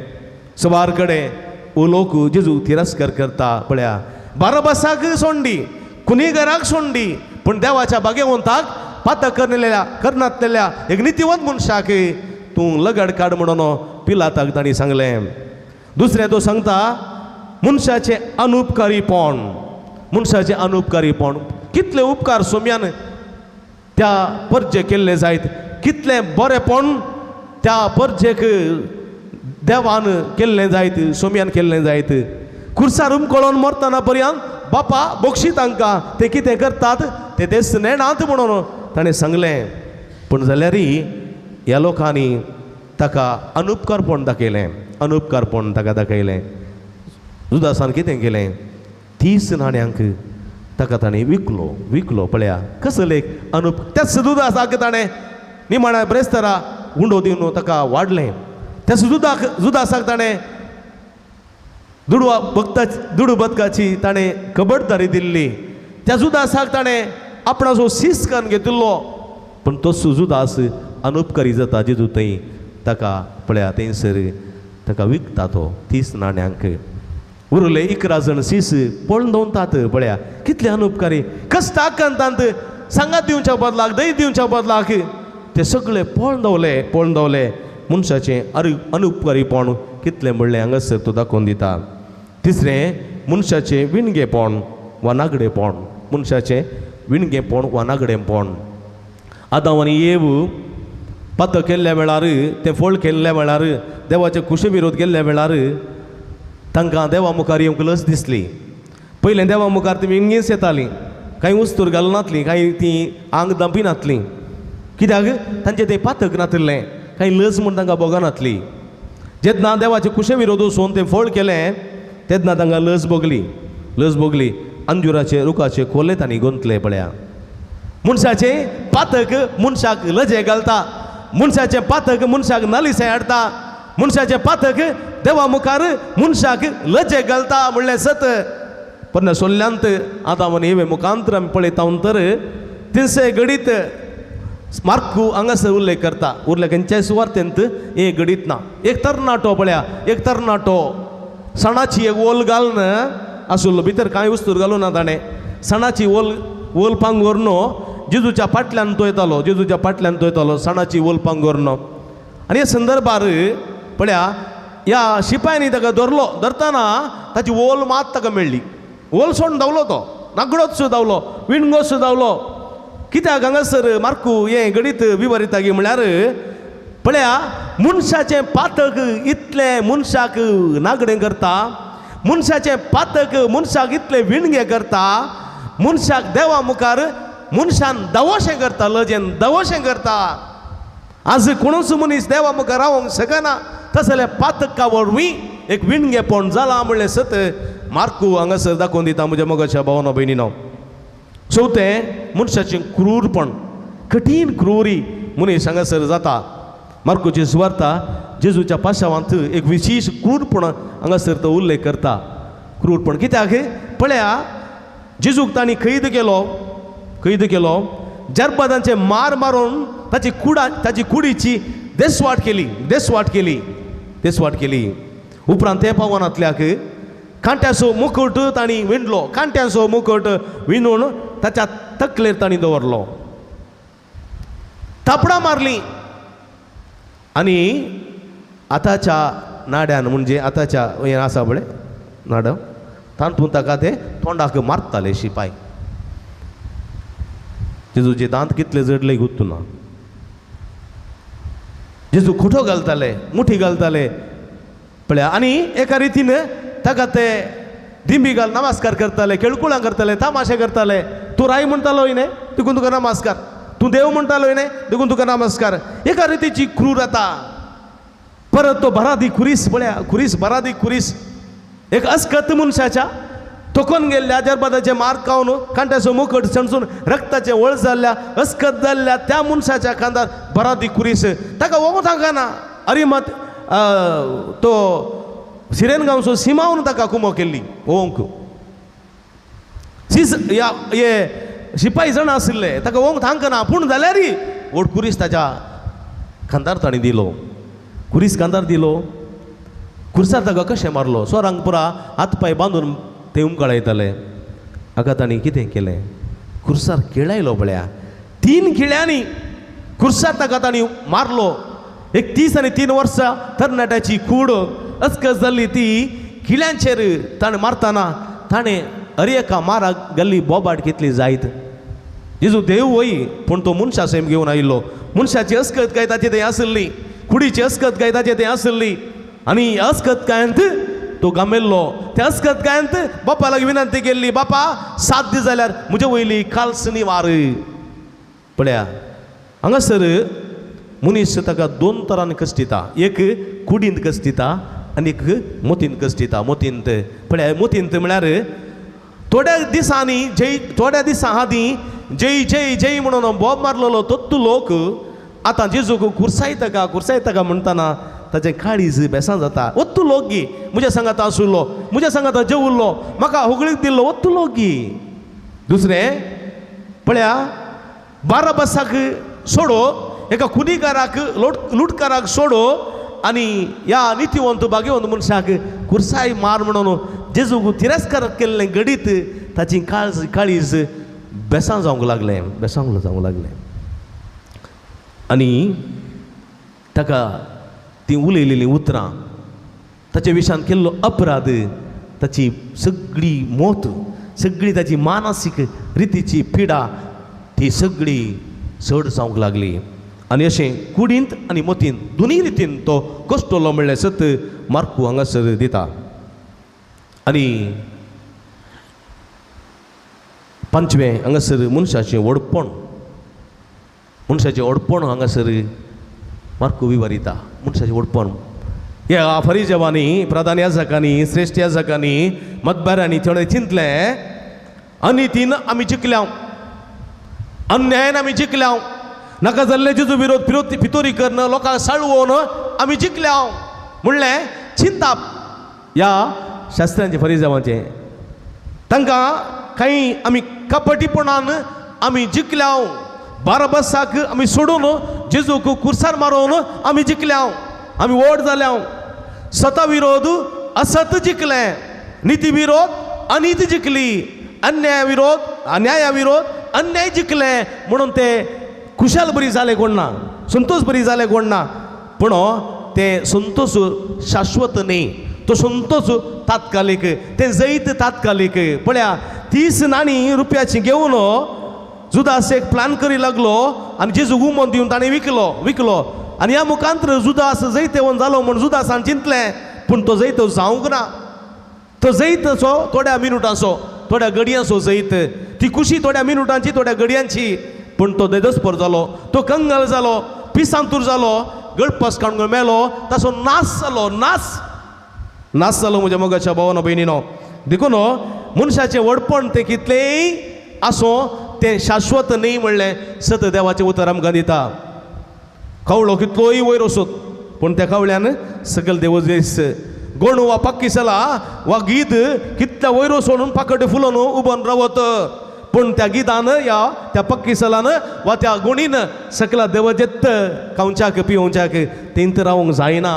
सुमार कडेन ओ लोक जेजू तिरस्कार करता. पळया बाराबासाक सोंडी, कुनीगराक सोंडी, पूण देवाच्या भाग्यवंताक पातक करलेल्या करनातलेल्या एक नितीवंत मनशाक तूं लगड काड म्हणून पिलाताक तांणी सांगलें. दुसरें तो सांगता मनशाचें अनुपकारीपण, मनशाचें अनुपकारीपण. कितले उपकार सोम्यान त्या परजे केल्ले जायत, कितलें बरेंपण त्या परजेक देवान केल्लें जायत, सोम्यान केल्लें जायत. खुर्सार उमकळोन मरतना पर्यंत बापा बक्षी तांकां, ते कितें करतात ते देस नेणात म्हणून ताणें सांगलें. पूण जाल्यारय ह्या लोकांनी ताका अनुपकारपण दाखयलें, अनुपकारपण ताका दाखयलें. जुदासान कितें केलें, 30 नाण्यांक ताका ताणें विकलो विकलो. पळया कसले एक अनुप, त्याच जुदासाक ताणें निमाण्या ब्रेस्तारा उंडो दिवन ताका वाडलें. त्याच जुदासाक ताणें दुडवा भक्ता दुडू बदकाची ताणें खबरदारी दिल्ली. त्या जुदासाक ताणें आपणाचो सीस करून घेतिल्लो, पूण तो जुदास अनुपकारी जाता जेजू थंय ताका पळया थंयसर ताका विकता तो 30 नाण्यांक. उरले 11 जण सीस पळोवन दवरतात. पळया कितले अनुपकारी, कश्ट आकांतांत सांगात दिवच्या बदलाक, दही दिवच्या बदलाक ते सगळे पळोवन दवरले पळोवन दवरले. मनशाचें अनुपकारीपण कितलें म्हणलें हांगासर तो दाखोवन दिता. तिसरें मनशाचें विणगेपण वा नागडेपण, मनशाचें विणगेपण वा नागडेपण. आदांव आनी एव पातक केल्ल्या वेळार, तें फळ केल्ल्या वेळार, देवाचे कुशे विरोध केल्ल्या वेळार तांकां देवा मुखार येवंक लज दिसली. पयलें देवा मुखार ती विणगीच येतालीं, कांय उस्तूर घालनातलीं, कांय तीं आंग दांपिनातलीं, कित्याक तांचें तें पातक नातिल्लें, कांय लज म्हूण तांकां भोगनातली. जेन्ना देवाचे कुशे विरोध वचून तें फळ केलें तेन्ना तांकां लज भोगली लज भोगली. अंजुराचे रुखाचे खोले तांणी गुंतले. पळया मनशाचें पातक मनशाक लजे घालता, मनशाचें पातक मनशाक नालिसाय हाडटा, मनशाचें पातक देवा मुखार मनशाक लजे घालता म्हणलें सत. पण सोल्ल्यांत आतां आनी हे मुखांतर आमी पळयता तर तिनशे घडीत मार्कू हांगासर उल्लेख करता, उरले खंयच्याय सुवातेंत हे घडीत ना. एक तरणाटो पळया, एक तरणाटो सणाची एक ओल घालून आसलो, भितर कांय वस्तूर घालूं ना ताणें, सणाची ओल ओल पांगोर जेजूच्या फाटल्यान तो येतालो, जेजूच्या फाटल्यान तो येतालो सणाची ओल पांगोर. आनी ह्या संदर्भार पळया ह्या शिपायांनी ताका धरलो, धरतना ताची ओल मात ताका मेळ्ळी. ओल सोडून धांवलो तो, नागडोच धांवलो, विणगोच धांवलो. कित्याक हांगासर मार्कू हें गणीत विवरिता गी म्हळ्यार पळया मनशाचें पातक इतलें मनशाक नागडें करता, मनशाचें पातक मनशाक इतलें विणगें करता, मनशाक देवा मुखार मनशान दवशें करता, लजेन दवशें करता. आज कोणूच मनीस देवा मुखार रावंक शकना, तसलें पातका वरवीं एक विणगेपण जालां म्हणलें सत मार्कू हांगासर दाखोवन दिता म्हज्या मोगाच्या भावना भयणीनो. चवथें मनशाचें क्रूरपण. कठीण क्रुरी मनीस हांगासर जाता. मार्कोची सुवार्ता जेजूच्या पाशावांत एक विशेश क्रूरपण हांगासर तो उल्लेख करता. क्रूरपण कित्याक पळया, जेजूक तांणी कैद केलो, कैद केलो, जरबादांचे मार मारून ताची कुडा ताची कुडीची देसवाट केली, देसवाट केली, देसवाट केली. उपरांत ते पावनांतल्याक कांट्याचो मुकुट तांणी विणलो, कांट्याचो मुकुट विणून ताच्या तकलेर तांणी दवरलो, थापडां मारली आनी आतांच्या नाड्यान म्हणजे आतांच्या हें आसा पळय नाड तातूंत ताका ते तोंडाक मारताले शिपाय. जेजूचे दांत कितले जडले गुत्तू ना. जेजू खुटो घालताले, मुठी घालताले पळया आनी एका रितीन ताका ते दिंबी घाल नमस्कार करताले, केळकुळां करताले, तामाशे करताले. तूं राय म्हणटालो न्ही देखून तुका नमस्कार, तूं देव म्हणटालो न्ही देखून तुका नमस्कार. एका रितीची क्रूरता. परत तो बरादी खुरीस पळया, खुरीस बरादी खुरीस एक अस्कत मनशाच्या थोकोन गेल्ल्या जरबादाचे मार खावन कांट्याचो मुकट सणसून रक्ताचे वळ जाल्ल्या अस्कत जाल्ल्या त्या मनशाच्या खांदार बरादी खुरीस. ताका वोगो तांकां अरे मत तो सिरेन गांवचो सिमावन ताका कुमो केल्ली ओंक सीस या हे शिपाई जाण आशिल्ले ताका ओंक तांकां पूण जाल्यार व्हड खुरीस ताच्या खांदार ताणें दिलो, खुरीस खांदार दिलो. खुर्सार ताका कशें मारलो, सोरांक पुरा हात पांय बांदून ते उमकाळयताले. हाका तांणी कितें केलें, खुर्सार खेळायलो पळया, 3 खिळ्यांनी खुर्सार ताका तांणी मारलो. एक 30 आनी 3 वर्सां तरणाट्याची कूड अस्कस जाल्ली ती खिळ्यांचेर ताणें मारतना ताणें अरे एका माराक गल्ली बोबाट कितली जायत. जेजू देव वय पूण तो मनशा सैम घेवन आयिल्लो. मनशाची अस्कत काय ताचे थंय आसली, कुडीची अस्कत काय ताचे थंय आसली आनी अस्कत कायंत तो गमेल्लो. त्या अस्कत कायंत बापा लागीं विनंती केल्ली, बापा 7 दीस जाल्यार म्हजे वयली कालसनी वार. पळया हांगासर मनीस ताका 2 तरांनी कश्टिता, एक कुडींत कश्टिता आनी एक मोतींत कश्टिता. मोतींत पळया, मोतींत म्हळ्यार थोड्या दिसांनी जय, थोड्या दिसां आदीं जय जय जय म्हणून बोब मारलेलो तत्तू लोक आतां जेजूक खुर्सायता का खुर्सायता का म्हणटना ताचें काळीज बेसां जाता. ओत्तू लोक गी म्हज्या सांगाता आशिल्लो, म्हज्या सांगाता जेवल्लो, म्हाका होगळीक दिल्लो ओत्तू लोक गी. दुसरें पळया, बाराबसाक सोडो, एका खुनीकाराक लुटकाराक सोडो आनी ह्या नितीवंत भाग्यवंत मनशाक खुर्साय मार म्हणून जेजूक तिरस्कार केल्लें घडीत ताची काळज काळीज बेसां जावंक लागलें, बेसां जावंक लागलें आनी ताका ती उलयलेलीं उतरां, ताचे विशान केल्लो अपराध, ताची सगळी मोत, सगळी ताची मानसीक रितीची पिडा ती सगळी चड जावंक लागली. आनी अशें कुडींत आनी मतींत दोनूय रितीन तो कश्टलो म्हणलें सत मार्कू हांगासर दिता. आनी 5वें हांगासर मनशाचें व्हडपण, मनशाचें व्हडपण हांगासर मार्कू विवरिता. मनशाचें व्हडपण ह्या फरिजेवांनी, प्रधान याजकांनी, श्रेश्ठ याजकांनी, मतदारांनी थोडें चिंतलें आनी तीन आमी जिखल्या, अन्यायान आमी जिखल्या, नाका जाल्ले जेजू विरोध पितोरी करून लोकांक साळवोन आमी जिखल्या म्हणलें चिंताप ह्या शास्त्रांचे फरिजेवांचें. तांकां कांय आमी कपटीपणान आमी जिखल्या, बाराबसाक आमी सोडून जेजूक खुर्सार मारून आमी जिखल्या, आमी व्हड जाल्या. सता विरोध असत जिखलें, निती विरोध अनिती जिखली, अन्याय विरोध अन्याया विरोध अन्याय जिखलें म्हणून ते खुशाल बरी जाले कोण ना, संतोष बरी जाले कोण ना. पूण ते संतोष शाश्वत न्ही, तो संतोष तात्कालीक, तें जैत तात्कालीक. पळया 30 नाणी रुपयाची घेवन जुदास एक प्लान करी लागलो आनी जेजूक उमोन दिवन ताणें विकलो, विकलो आनी ह्या मुखांतर जुदास जैतेवन जालो म्हूण जुदासान चिंतलें, पूण तो जैत जावंक ना. तो जैतचो थोड्या मिनुटांचो, थोड्या घडयांचो जैत, ती खुशी थोड्या मिनुटांची, थोड्या घडयांची, पूण तो देदस्पर जालो, तो कंगाल जालो, पिसांतूर जालो, गळपास काडून मेलो, ताचो नाश जालो, नाश नाश जालो म्हज्या मोगाच्या भावानो भयणीनो. देखून मनशाचें व्हडपण तें कितलेंय आसूं तें शाश्वत न्ही म्हणलें सत देवाचें उतर आमकां दिता. कावळो कितलोय वयर वचत पूण त्या कावळ्यान सकयल देवच दीस. गोणू वा पाकिसला वा गीत कितल्या वयर वचून पाकटे फुलोवन उबोन रावत पूण त्या गितान या त्या पक्कीसलान वा त्या गुणीन सकला देवजेत खावच्याक पिवच्याक तेंत रावंक जायना.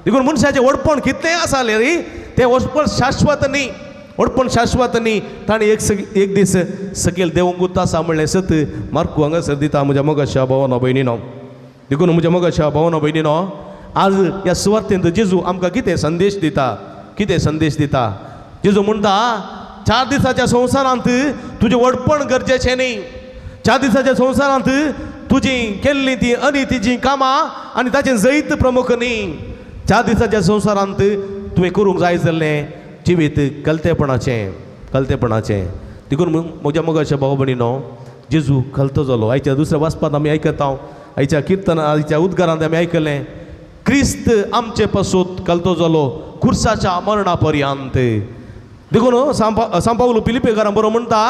देखून मनशाचें व्हडपण कितलें आसालें रे तें व्हडपण शाश्वत न्ही, व्हडपण शाश्वत न्ही. ताणें एक दीस सकयल देवंकूच आसा म्हणलें सत मार्कू हांगासर दिता म्हज्या मोगाच्या भावानो भयणीनो. देखून म्हज्या मोगाच्या भावानो भयणीनो आज ह्या सुवार्तेंत जेजू आमकां कितें संदेश दिता, कितें संदेश दिता. जेजू म्हणटा 4 दिसाच्या संवसारांत तुजें व्हडपण गरजेचें न्ही, 4 दिसाच्या संवसारांत तुजी केल्ली ती अनितीचीं कामां आनी ताचें जैत प्रमुख न्ही. 4 दिसाच्या संवसारांत तुवें करूंक जाय जाल्लें जिवीत कलतेपणाचें, कलतेपणाचें. देखून म्हज्या मोगाच्या भाव भयणीनो जेजू कलतो जालो. आयच्या दुसऱ्या वाचपांत आमी आयकता, आयच्या किर्तन आयच्या उद्गारांत आमी आयकलें क्रिस्त आमचे पासून कलतो जालो खुर्साच्या मरणा पर्यंत. देखून सांपावलो पिलिपेकारां बरो म्हणटा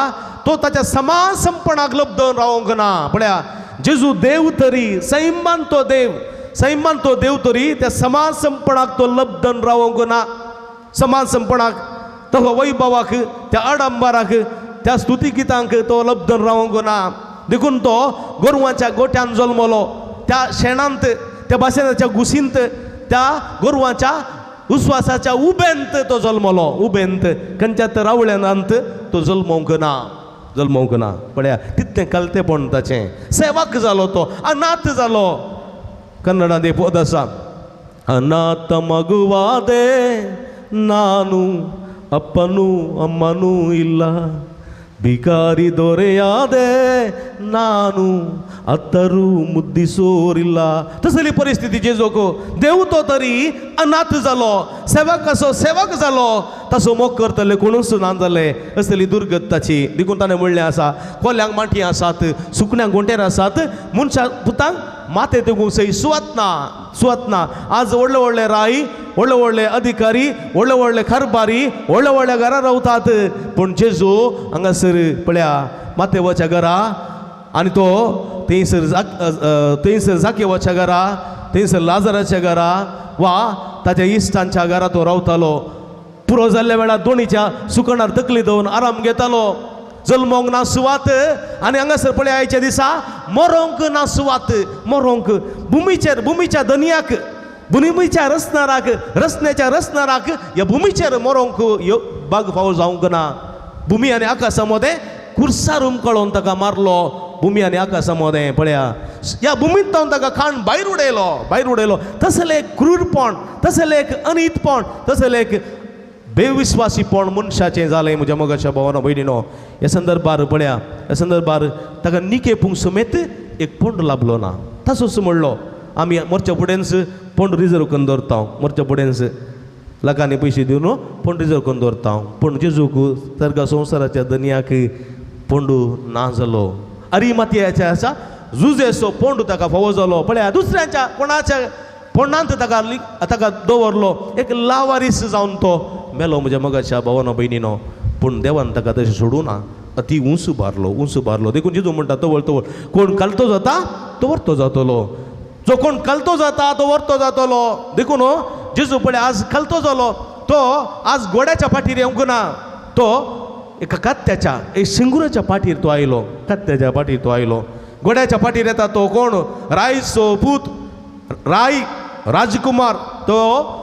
तो ताच्या समासंपणाक लब्धन रावंक ना. पळया जेजू देव तरी सैमान तो देव, सैमान तो देव तरी त्या समासंपणाक तो लब्धन रावंक ना. समासंपणाक तो वैभवाक त्या आडंबराक त्या स्तुती गितांक तो लब्धन रावंक ना. देखून तो गोरवांच्या गोट्यान जल्मलो, त्या शेणांत त्या बाशेनाच्या गुसींत त्या गोरवांच्या उस्वासाच्या उबेंत तो जल्मलो, उबेंत खंयच्या तर रावळ्यानांत तो जल्मोंक ना, जल्मोंक ना. पळया तितलें कलतेपण ताचें. सेवक जालो तो, अनाथ जालो. कन्नडांत एक पद आसा, अनाथ मगुवादे नानू अप्पनू अम्मनू इल्ला भिकारी दोरेयादे नानू अत्तरू मुद्दिसोरिल्ला. तसली परिस्थिती जेजूक. देव तो तरी अनाथ जालो, सेवक असो सेवक जालो, ताचो मोग करतले कोणूच ना जाले असली दुर्गत ताची. देखून ताणें म्हणलें आसा कोल्यांक माटी आसात, सुकण्यांक गोंटेर आसात, मनशा पुतांक माथे तेगूंक सय सुवात ना, सुवात ना. आज व्हडले व्हडले राय, व्हडले व्हडले अधिकारी, व्हडले व्हडले कारभारी व्हडल्या व्हडल्या घरा रावतात पूण जेजू हांगासर पळया माथेवाच्या घरा आनी तो थंयसर थंयसर जाकेवाच्या घरा, थंयसर लाजराच्या घरा वा ताच्या इश्टांच्या घरा तो रावतालो. पुरो जाल्ल्या वेळार दोणीच्या सुकणार तकली दवरून आराम घेतालो. जल्मोंक ना सुवात आनी हांगासर पळय आयच्या दिसा मरोंक ना सुवात, मरोंक भुमीचेर, भुमीच्या दनयाक, भुमीच्या रचणाराक, रचण्याच्या रचणाराक ह्या भुमीचेर मरोंक बाग फावो जावंक ना. भुमी आनी आकाशा मदें कुर्सार उमकळोन ताका मारलो. भुमी आनी आकाशा मदें पळया ह्या भुमींत ताका खाण भायर उडयलो, भायर उडयलो. तसलें एक क्रूरपण, तसलें एक अनितपण, तसलें एक बेविस्वासीपण मनशाचें जालें म्हज्या मोगाच्या भावानो भयणीनो. ह्या संदर्भार पळया ह्या संदर्भार ताका निकेपूंक समेत एक पोंड लाभलो ना. तासोच म्हणलो आमी मोर्च्या फुडेंच पोंड रिजर्व करून दवरता, मोर्च्या फुडेंच लोकांनी पयशे दिवन पोंड रिजर्व करून दवरता. पूण जेजूक सर्गा संवसाराच्या दनयाक पोंडू ना जालो. अरिमातयाच्या आसा जुजेचो पोंडू ताका फावो जालो. पळया दुसऱ्यांच्या कोणाच्या पोंडांत ताका ताका दवरलो, एक लावारीस जावन तो मेलो म्हज्या मोगाच्या भावानो भयणीनो. पूण देवान ताका तशें सोडूं ना, अती उंच उबारलो, उंच उबारलो. देखून जेजू म्हणटा तवळ तवळ कोण कलतो जाता तो वर्तो जातलो, जो कोण कलतो जाता तो वर्तो जातलो. देखून जेजू पळय आज कलतो जालो, तो आज गोड्याच्या फाटीर येवंक ना, तो एका कात्याच्या एक शिंगुराच्या पाटीर तो आयलो, कात्याच्या फाटीर तो आयलो. गोड्याच्या फाटीर येता तो कोण? रायचो पूत, राय राजकुमार, तो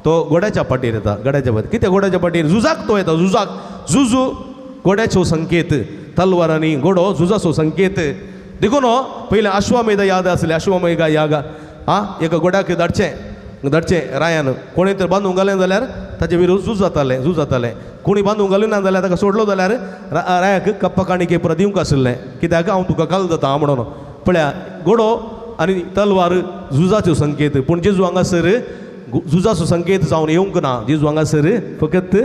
तो घोड्याच्या पाटीर येता. घोड्याच्या पाटीर कितें? घोड्याच्या पाटीर झुजाक तो येता, झुजाक. झुजू घोड्याचो संकेत, तलवार आनी घोडो झुजाचो संकेत. देखून पयलें अश्वमेध याद आसलें, अश्वमेध याग आं एका घोड्याक धाडचें, धाडचें रायान कोणी तर बांदूंक घालें जाल्यार ताचे विरोध झूज जातालें, झूज जातालें. कोणी बांदूंक घालूं ना जाल्यार ताका सोडलो जाल्यार रायाक कप्पा काणिके पुरा दिवंक आशिल्लें, कित्याक हांव तुका काल जाता म्हणून. पळया घोडो आनी तलवार झुजाचो संकेत. पूण जेजू हांगासर झुजाचो संकेत जावन येवंक ना, जेजू हांगासर फकत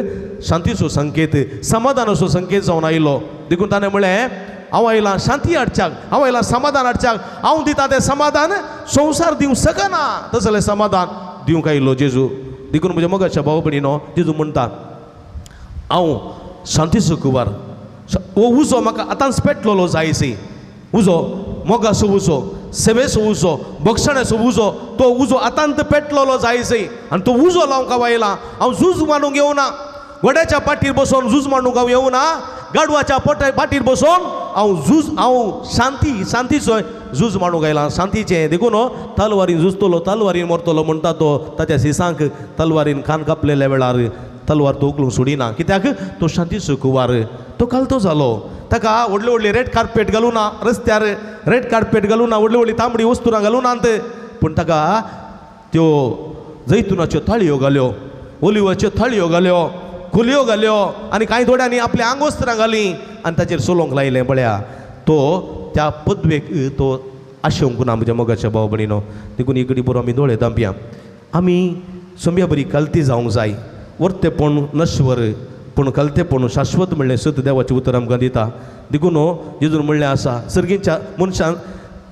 शांतीचो संकेत, समाधानाचो संकेत जावन आयलो. देखून ताणें म्हळें हांव आयलां शांती हाडच्याक, हांव आयलां समाधान हाडच्याक, हांव दिता तें समाधान संवसार दिवंक शकना, तसलें समाधान दिवंक आयलो जेजू. देखून म्हज्या मोगाच्या भाव भयणीनो जेजू म्हणटा हांव शांतीचो कुवार, हो उजो म्हाका आतांच पेटलेलो जायसी. उजो मोगाचो उजो, सेवेचो उजो, बक्षण्याचो उजो, तो उजो आतांत पेटलेलो जायसी. आनी तो उजो लावंक हांव आयला. हांव झूज मांडूंक येवना, घोड्याच्या पाटीर बसोन झूज मांडूंक हांव येवना, गाडवाच्या पाटीर बसोन हांव झूज, हांव शांती शांतीचो झूज मांडूंक आयला, शांतीचें. देखून तलवारीन झुजतलो, तलवारीन मरतलो म्हणटा तो ताच्या सिसांक तलवारीन कान कापलेल्या वेळार तलवार तो उखलूंक सोडिना. कित्याक? तो शांतीचो कुवार, तो कालतो जालो. ताका व्हडले व्हडले रेड कार्पेट घालूना, रस्त्यार रेड कार्पेट घालूना, व्हडली व्हडली तांबडी वस्तुरां घालूनात, पूण ताका त्यो जैतुनाच्यो थाळयो घाल्यो, ओलिवाच्यो थाळयो घाल्यो, कुलयो घाल्यो आनी कांय थोड्यांनी आपल्या आंगवस्त्रां घालीं आनी ताचेर चलोवंक लायलें. पळया तो त्या पदवेक तो आशेवंक ना म्हज्या मोगाच्या भाव भयणीनो. देखून इकडे बरो आमी दोळे धांपया. आमी सोंब्या बरी कलती जावंक जाय. वर्तेपण नश्वर पूण कलतेपण शाश्वत म्हणलें सत देवाचें उतर आमकां दिता. देखून जेजून म्हणलें आसा, सर्गीच्या मनशान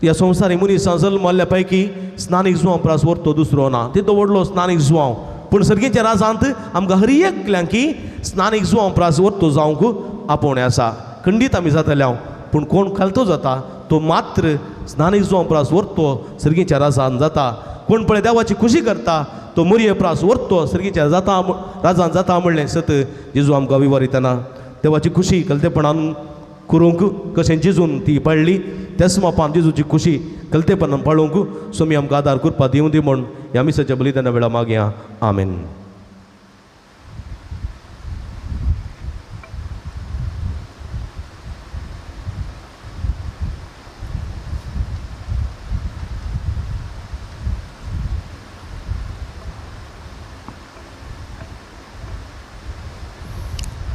ह्या संवसारी मनीसां जल्मल्ल्या पैकी स्नानीक जुवांव प्रास व्हरतो दुसरो ना, तितलो व्हडलो स्नानीक जुवांव. पूण सर्गीच्या राजांत आमकां हर एकल्यांकी स्नानीक जुवांव प्रास व्हरतो जावंक आपोवणें आसा. खंडीत आमी जातले हांव, पूण कोण खालतो जाता तो मात्र स्नानीक जुवांव प्रास व्हरतो सर्गीच्या राजान जाता. कोण पळय देवाची खुशी करता तो मुरये प्रास व्हरतो सर्गीच्या जाता राजान जाता म्हणलें सत जेजू आमकां विवरितना. देवाची खुशी कलतेपणान करूंक कशें जेजून ती पाळ्ळी त्याच मापान जेजूची खुशी कलतेपणान पाळूंक सोमी आमकां आदार करपा दिवं दी म्हूण ह्या मिसाच्या बलिदाना वेळा मागया. आमेन.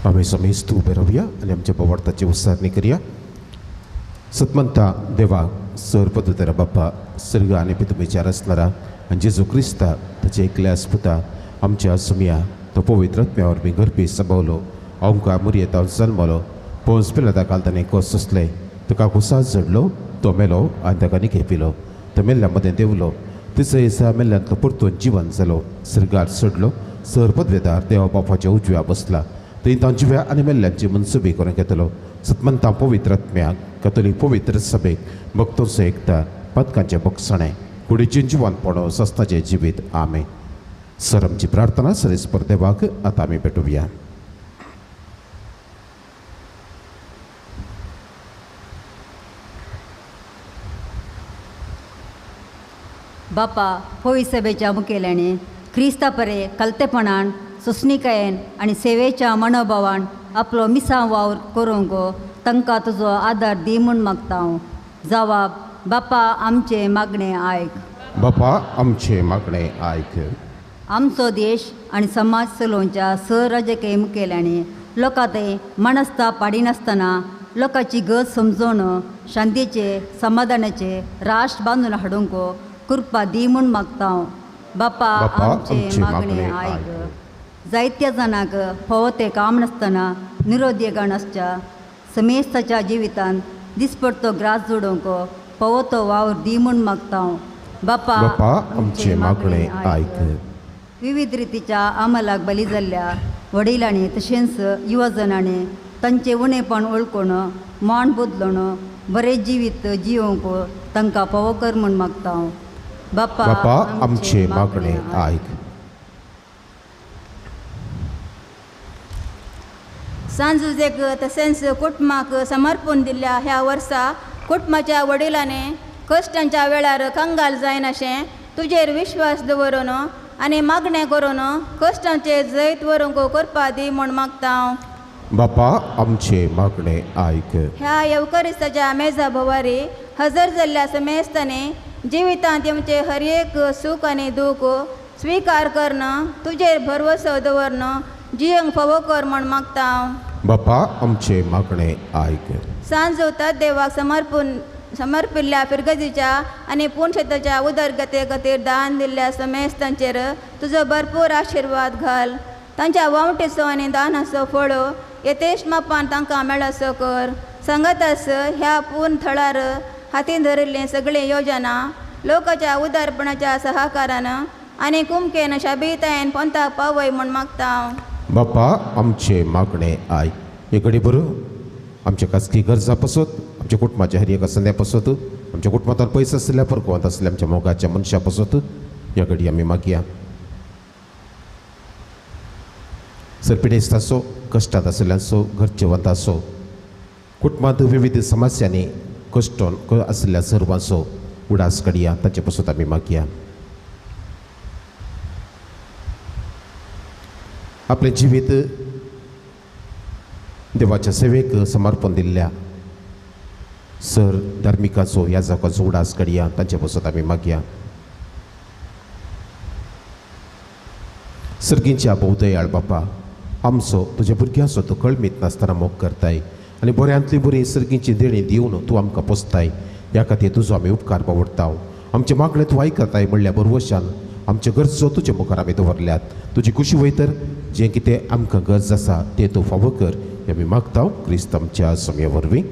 आमी समेस्त उबे रावया आनी आमच्या बोवार्थाची उच्चारणी करया. सतमंता देवा सर पदुतेरा बाप्पा सर्ग आनी पितुमेच्या रचणारा आनी जेजू क्रिस्ता ताचे एकल्या पुता आमच्या सुमया तो पवित्र आत्म्या वरवीं घरपी सभावलो, आमकां मुरयेताव जल्मलो, पोंस पिलाता काल ताणें कोस सोंसले, ताका कुसास जडलो, तो मेलो आनी ताका निके पिलो, तो मेल्ल्या मदें देंवलो, तिसऱ्या दिसा मेल्ल्यांतलो परतून जिवन जालो, सर्गार चडलो, सर पदवेदार देवा बापाच्या उजव्या बसला, थंय तांच्या आनी मेल्ल्यांची मनसुबी करून घेतलो. सतमंता पवित्र आत्म्याक कथोलीक पवित्र सभेक भक्तोंचो एकता पदकांचें बक्षणें कुडीचें जिवनपण सस्ताचें जिवीत. आमेन. सर आमची प्रार्थना सरेस्पर देवाक आतां आमी भेटुया. बापा होळी सभेच्या मुखेल्यांनी क्रिस्ता परे कलतेपणान सोंसणीकायेन आनी सेवेच्या मनोभावान आपलो मिसांव वावर करूंक तांकां तुजो आदार दी म्हूण मागता हांव. जवाब बापा आमचें मागणें आयक. बापा आमचें मागणें आयक. आमचो देश आनी समाज चलोवच्या स राजकीय मुखेल्यांनी लोकां थंय मनस्ताप पाडिनासतना लोकांची गरज समजून शांतीचे समाधानाचे राष्ट्र बांदून हाडूंक कृपा दी म्हूण मागता हांव. बापा आमचें मागणें आयक. जायत्या जाणांक फावो तें काम नासतना निरोध्यगान आसच्या समेस्ताच्या जिवितांत दिसपडतो ग्रास जोडूंक फावो तो वावर दी म्हूण मागता हांव. बापा आमचें मागणें आयक. विविध रितीच्या अंमलाक बली जाल्ल्या वडिलांनी तशेंच युवजनांनी तांचें उणेपण वळखून मान बदलून बरें जिवीत जियोवंक तांकां फावो कर म्हूण मागता हांव. बापा आमचें मागणें आयक. सांजुजेक तशेंच कुटुंबाक समर्पण दिल्ल्या ह्या वर्सा कुटुंबाच्या वडिलांनी कश्टांच्या वेळार कंगाल जायनाशें तुजेर विश्वास दवरून आनी मागणें करून कश्टांचे जैत व्हरूंक करपा दी म्हूण मागता हांव. बापा आमचें मागणें आयक. ह्या येवकरिस्ताच्या मेजा भोवारी हजर जाल्ल्या समेस्तांनी जिवितांत येवचें हर एक सूख आनी दूख स्विकार करून तुजेर भरवसो दवरून जियेवंक फावो कर म्हूण मागता हांव. बापा आमचें मागणें आयक. सांजवतात देवाक समर्पिल्ल्या फिरगजीच्या आनी पुणशेताच्या उदरगते खातीर दान दिल्ल्या समेस्तांचेर तुजो भरपूर आशिर्वाद घाल. तांच्या वावटेचो आनी दानाचो फळो यथेश मापान तांकां मेळसो कर. सांगातास ह्या पूर्ण थळार हातीन धरिल्लीं सगळीं योजना लोकांच्या उदारपणाच्या सहकारान आनी कुमकेन शाबीतायेन पंथाक पावय म्हूण मागता हांव. बापा आमचें मागणें आयक. हे घडी बरो आमच्या खासगी गरजा पासत, आमच्या कुटुंबाच्या हर एका संद्या पासत, आमच्या कुटुंबांत पयस आशिल्ल्या परकोवांत आशिल्ल्या आमच्या मोगाच्या मनशा पासत ह्या घडी आमी मागया. सर पिडेस्त आसो, कश्टांत आशिल्ल्यांचो, घरचेवंत आसो, कुटुंबांत विविध समस्यांनी कश्टोन आशिल्ल्या सर्वांचो उडास काडया, ताचे पासत आमी मागया. आपलें जिवीत देवाच्या सेवेक समर्पण दिल्ल्या सर धार्मिकाचो याजकाचो उडास काडया, तांचे पासत आमी मागया. सर्गींच्या भोवदयाळ बापा, आमचो तुज्या भुरग्यांचो तूं कळमीत नासतना मोग करताय आनी बऱ्यांतली बरी सर्गींची देणी दिवन तूं आमकां पोसताय. ह्या खातीर तुजो आमी उपकार पावडटा. आमचे मागणे तूं आयकताय म्हणल्या बरवशान आमच्यो गरजो तुजे मुखार आमी दवरल्यात. तुजी खुशी वयतर जें कितें आमकां गरज आसा तें तूं फावो कर हें आमी मागता क्रिस्त आमच्या समया वरवीं.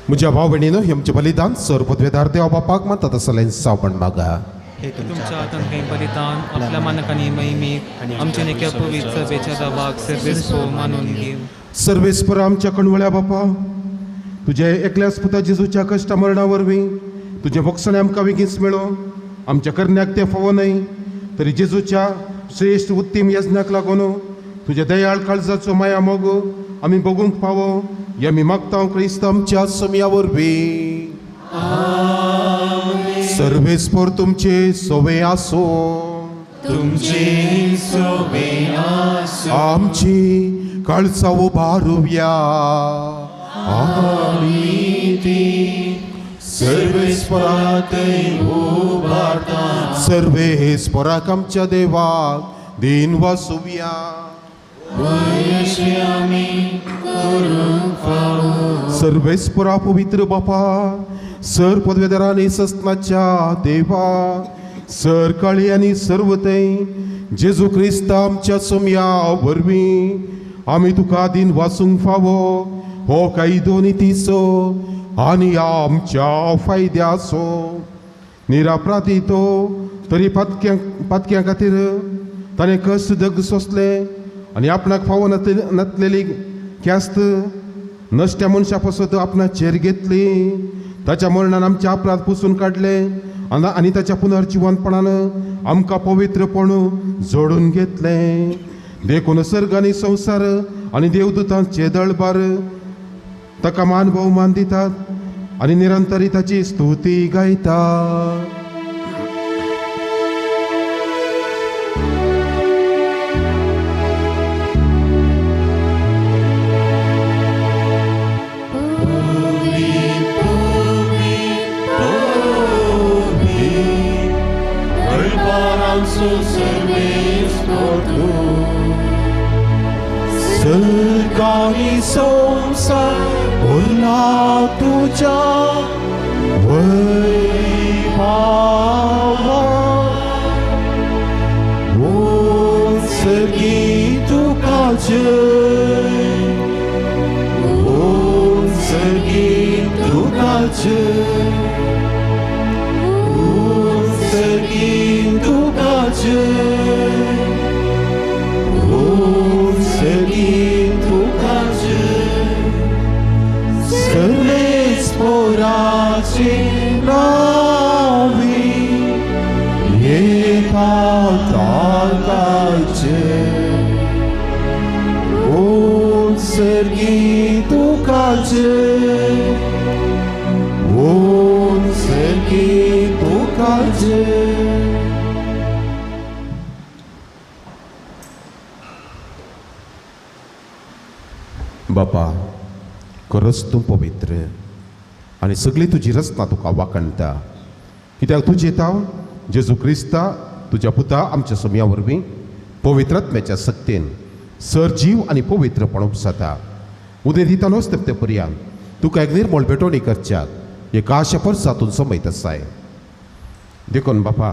म्हज्या भाव भयणीनो हें आमचें बलिदान सर पदवेदार देवा बापाक मानतात आसलें सावण मागा. तुमच्या हातान काही बलिदान आपल्या मानकांनी महिमेक आमच्या नेक्या पवित्र सभेच्या दावाक सर्वेस्पो मानून घेव. सर्वेस्पर आमच्या कणवळ्या बापा, तुज्या एकल्याच पुता जेजूच्या कश्टा मरणा वरवीं तुजें भोगसणें आमकां बेगीनच मेळो. आमच्या करण्याक तें फावो न्हय तरी जेजूच्या श्रेश्ठ उत्तीम यज्ञाक लागून तुज्या दयाळ काळजाचो माया मोग आमी भोगूंक फावो हें आमी मागता क्रिस्त आमच्या सोम्या वरवीं. सर्वेस्पर तुमचे सोवे आसो. तुमचे सोवे आसो. आमची काळजा उबारुया. आमी ती सर्वेस्परातय उबारता. सर्वेस्पराक आमच्या देवाक दिन वासुया. वयशी आमी करूंक फावो. सर्वेस्परा पवित्र बापा, सर पदवेदारांनी सस्नाच्या देवा, सर काळी आनी सर्वतय जेजू क्रिस्त आमच्या सोम्या वरवीं आमी तुका दिन वासूंक फावो हो कायदो नितीचो आनी आमच्या फायद्याचो. निरापराधी तो तरी पातक्यां खातीर ताणें कश्ट दग सोंसले आनी आपणाक फावो नातलेली ख्यास्त नश्ट्या मनशा पासत आपणाचेर घेतली. ताच्या मरणान आमचे अपराध पुसून काडले आनी ताच्या पुनर्जिवनपणान आमकां पवित्रपण जोडून घेतलें. देखून सर्ग आनी संवसार आनी देवदूतांचे दळबार ताका मान भोवमान दितात आनी निरंतरी ताची स्तुती गायता. सरकारी संवसार उरला तुज्या वैभावा, उत्सर्गी तुका जय, उत्सर्गी तुका जय, उत्सर्गी तुका जय, उत्सर्गी तुका जय. सर्वेस्पराचे नांवी येता ताका जय, उत्सर्गी तुका जय, उत्सर्गी तुका जय. बापा, खरंच तूं पवित्र आनी सगळी तुजी रचना तुका वाखणटा. कित्याक तुजें ताव जेजू क्रिस्ता तुज्या पुता आमच्या सोम्या वरवीं पवित्रात्म्याच्या सक्तेन सर जीव आनी पवित्रपण उपसाता. उदय दितालोच ते पर्यंत तुका एक निर्मळ भेटवणी करच्याक एक आशा परसातून समयत आसाय. देखून बापा,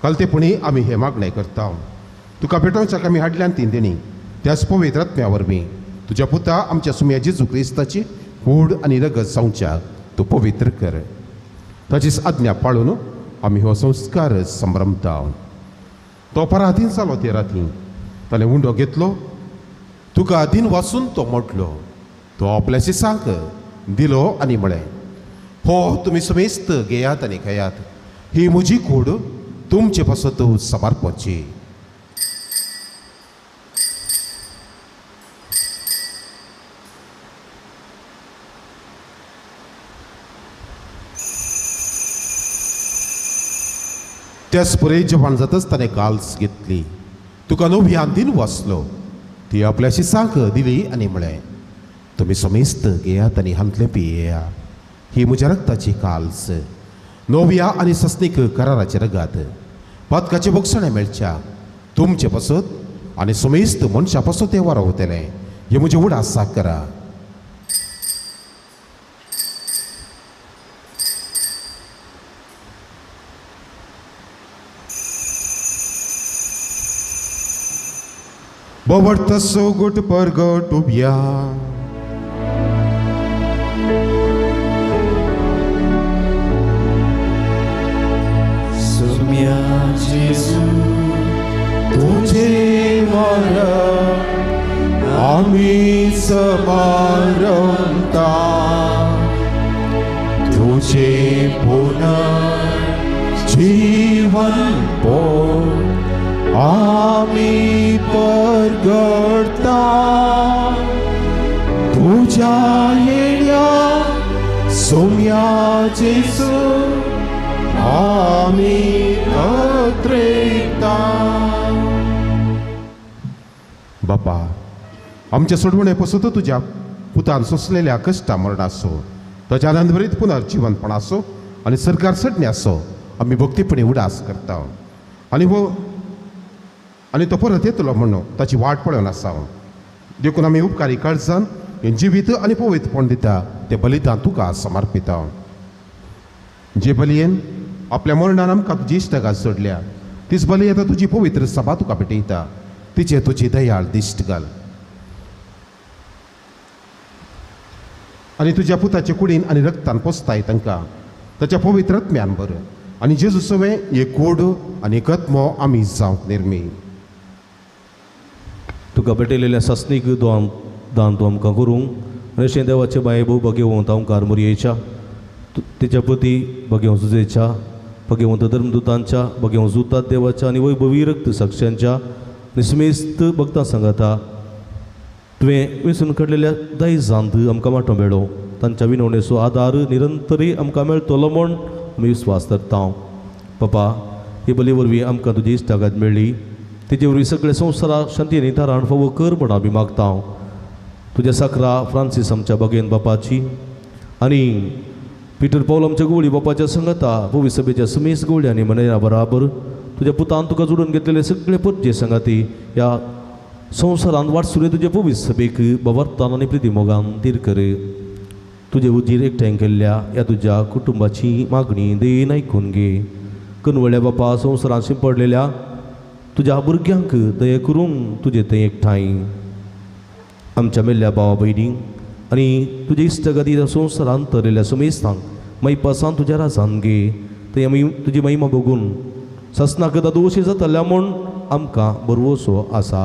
कालतेपणी आमी हें मागणें करता. तुका भेटोवच्याक आमी हाडल्यान तीन देणी त्याच पवित्रात्म्या वरवीं तुज्या पुता आमच्या सुम्या जेजू क्रिस्ताची कूड आनी रगत जावच्याक तूं पवित्र कर. ताचीच आज्ञा पाळून आमी हो संस्कार संभ्रमता. तो पराधीन जालो ते राती ताणें उंडो घेतलो, तुका अधीन वाचून तो मोडलो, तो आपल्या शिसांक दिलो आनी म्हळें, हो तुमी समेस्त घेयात आनी खायात, ही म्हजी कूड तुमचे पासत समर्पची. त्याच परे जेवण जातच ताणें काल्स घेतली, तुका नव्यान दिन वाचलो, ती आपल्या शिसांक दिली आनी म्हळें, तुमी समेस्त घेयात आनी हांतलें पियेया, ही म्हज्या रक्ताची काल्स, नव्या आनी सस्नीक कराराचे रगात, पातकाचें भोगसणें मेळच्या तुमचे पासत आनी समेस्त मनशा पासत तें वारोवतलें, हें म्हजें उडास करा. बवडतसो गुट परगट उब्या. सोम्या जेजू तुझे मरण आमी समारंभता तुझे पुनर्जीवन पोट आमी परगडता तुझ्या येण्या सोम्या जेजू आमी अत्रेता. बापा आमच्या सोडवणे पसून तुज्या पुतान सोंसलेल्या कश्टा मरणाचो ताच्या आनंदभरीत पुनर्जिवनपणाचो आनी सरकार सडण्याचो आमी भक्तीपणी उडास करता आनी हो आनी तो परत येतलो म्हणून ताची वाट पळोवन आसा. देखून आमी उपकारी काळजान हें जिवीत आनी पवित्रपण दिता तें बलिदान तुका समर्पिता. जे बलयेन आपल्या मरणान आमकां तुजी इश्टगात सोडल्या तीच बली आतां तुजी पवित्र सभा तुका भेटयता तिचे तुजी दयाळ दिश्ट घाल आनी तुज्या पुताचे कुडीन आनी रक्तान पोसताय तांकां ताच्या पवित्र आत्म्यान बरं आनी जेजू सवें एक कोड आनी एक आत्मो आमी जावंक निर्मी. तुका भेटयलेल्या सासणीक दान तूं आमकां करूंक अशें देवाचे बाये भोव भगेवंत ओंकार मोरयेच्या तिच्या पती भगेवंत सुजेच्या भगेवंत धर्मदुतांच्या भगेवंत जुतात देवाच्या आनी वैभवी रक्त साक्षांच्या निस्मेस्त भक्तां सांगाता तुवें वेंचून काडलेल्या दायजांत आमकां वांटो मेळो तांच्या विनवणेचो आदार निरंतरी आमकां मेळटलो म्हूण आमी विस्वास धरता. बापा ही बली वरवीं आमकां तुजी इश्टागत मेळ्ळी तेजे वरवीं सगळे संवसाराक शांती आनी थाराण फावो कर म्हूण आमी मागता. तुज्या साकरा फ्रांसीस आमच्या बागेन बापाची आनी पिटर पावल आमच्या गवळी बापाच्या संगता पवी सभेच्या सुमेस गवळी आनी मनया बराबर तुज्या पुतान तुका जोडून घेतलेले सगळे परजे संगाती ह्या संवसारांत वाटसुरे तुजे पवी सभेक बाबर्तान आनी प्रिती मोगान धीर कर. तुजे उजीर एकठांय केल्ल्या ह्या तुज्या कुटुंबाची मागणी देन आयकून घे. कनवळ्या बापा संवसारांत शिंपडलेल्या तुज्या भुरग्यांक दया करून तुजे थंय एकठांय आमच्या मेल्ल्या भावा भयणींक आनी तुजे इश्टगती संवसारांत तरलेल्या सुमेस्तांक मैपासान तुज्या राजान घे थंय आमी तुजी महिमा बघून ससनाक दोशी जातल्या म्हूण आमकां बरवसो आसा.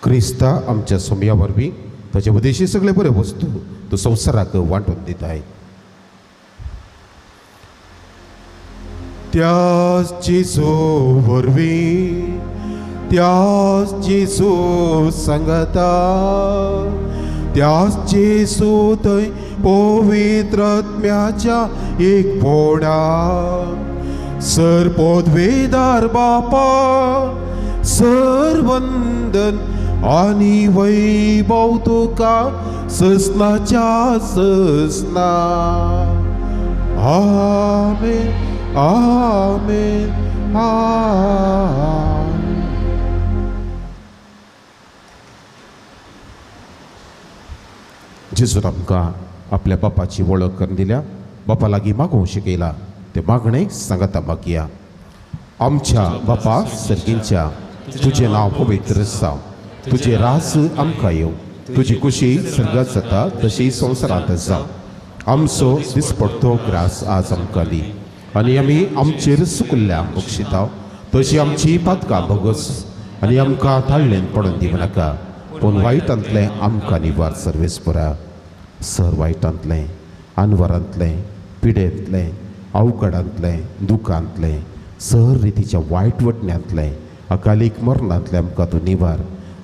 क्रिस्ता आमच्या सोमया वरवीं ताचे उद्देशी सगळे बरे वस्तू तूं संवसाराक वांटून दिताय. त्याच जेजू वरवीं त्याच जेजू सांगता त्याच जेजू थंय पवित्र आत्म्याच्या एक पोडा सर पदवेदार बापा सर वंदन आनी वैभव तुका ससनाच्या ससना. आमेन आमेन आमेन. जेजून आमकां आपल्या बापाची वळख करून दिल्या बापा लागीं मागूंक शिकयला ते मागणें सांगाता मागया. आमच्या बापा सर्गींच्या तुजें नांव पवित्र जावं तुजें राज आमकां येवं तुजी कुशी सर्गात जाता तशी संवसारांत जावं. आमचो दिसपडतो ग्रास आज आमकां दी आनी आमी आमचेर सुकल्ल्या बक्षिता तशी आमची पातकां भोगस आनी आमकां ताळ्ळेन पडून दिवं नाका पूण वायटांतलें आमकां निवार सर्वेस्परा. सर वायटांतलें आनवरांतलें पिडेंतलें अवघडांतलें दुखांतलें सर रितीच्या वायट वटण्यांतलें अकालीक मरणांतलें आमकां तूं निवार.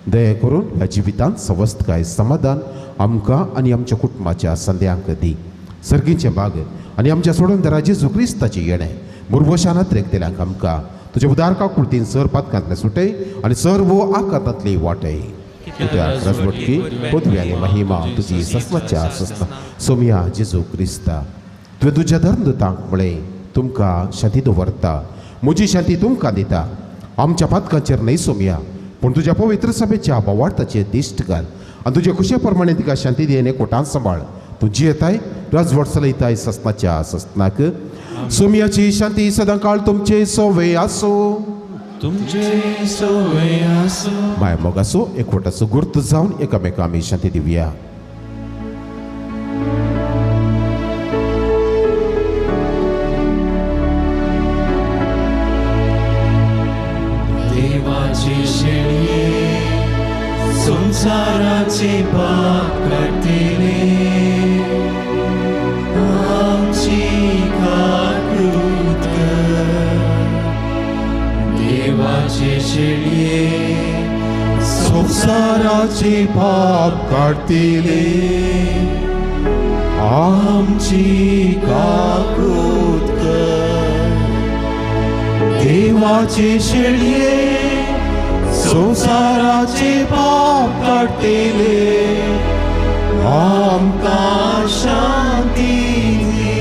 दया करून ह्या जिवितांत सवस्तकाय समाधान आमकां आनी आमच्या कुटुंबाच्या संद्यांक दी. सर्गीचें बाग आनी आमच्या सोडून जेजू क्रिस्ताचें येणें मुरवशान त्रेकतेल्यांक आमकां तुज्या उदार काकुळतीन सर पातकांतलें सुटय आनी सर्व आकांतांतली वाटय. रजवटकी पदवी आनी महिमा तुजी ससनाच्या ससना सोमया जेजू क्रिस्ता. तुवें तुज्या धर्मदूतांक म्हळें तुमकां शांती दवरता म्हजी शांती तुमकां दिता. आमच्या पातकांचेर न्हय सोमया पूण तुज्या पवित्र सभेच्या बोवाळताचेर दिश्ट घाल आनी तुज्या खुशे प्रमाणे तिका शांती दी आनी कोटान सांबाळ. तूं जियेताय राजवट चलयताय ससनाच्या ससनाक. सोमयाची शांती सदां काळ तुमचे सोवे आसूं तुमचे सोवे आसूं. माय मोगाचो एकवटाचो गुर्त जावन एकामेका आमी शांती दिवया. संवसाराचे पाप काडटले आमची काकूत कर. देवाचे शेळये संवसाराचे पाप काडटले आमची काकूत कर. देवाचे शेळये संवसाराचे पाप काडटले आमकां शांती दी.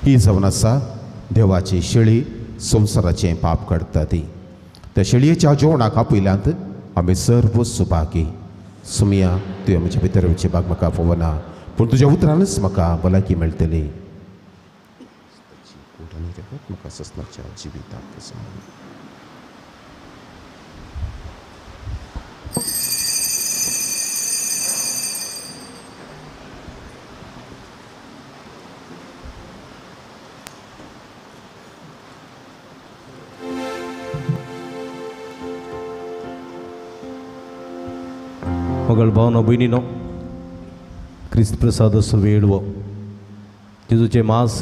ही जावन आसा देवाची शेळी संवसाराचें पाप काडटा ती. त्या शेळयेच्या जेवणाक आपयल्यांत आमी सर्व सुभागी. सुमिया, तुवें म्हजे भितर वचचे भाग म्हाका पळोवना, पूण तुज्या उतरानच म्हाका भलायकी मेळटली. म्हाका ससनाच्या जिविताक. मगळ भावनो भयणीनो, क्रिस्त प्रसादाचो वेळ हो. जेजूचें मास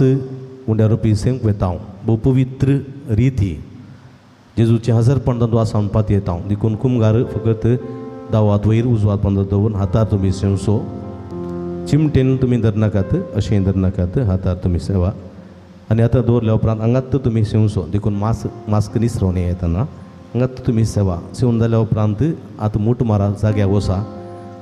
उंड्या रुपी सेंक वेता हांव भोव पवित्र रिती जेजूचें हजारपण तातूंत आसा म्हण पातयेता हांव. देखून कुमगार फकत दावात वयर उजवात पंदर दवरून हातार तुमी सेवसो, चिमटेन तुमी धरनाकात, अशें धरनाकात, हातार तुमी सेवा आनी आतां दवरल्या उपरांत हांगात तुमी सेवसो. देखून मास्क निसरोवन येतना हांगात तुमी सेवा सेवन जाल्या उपरांत आतां मूठ मारा जाग्याक वसा.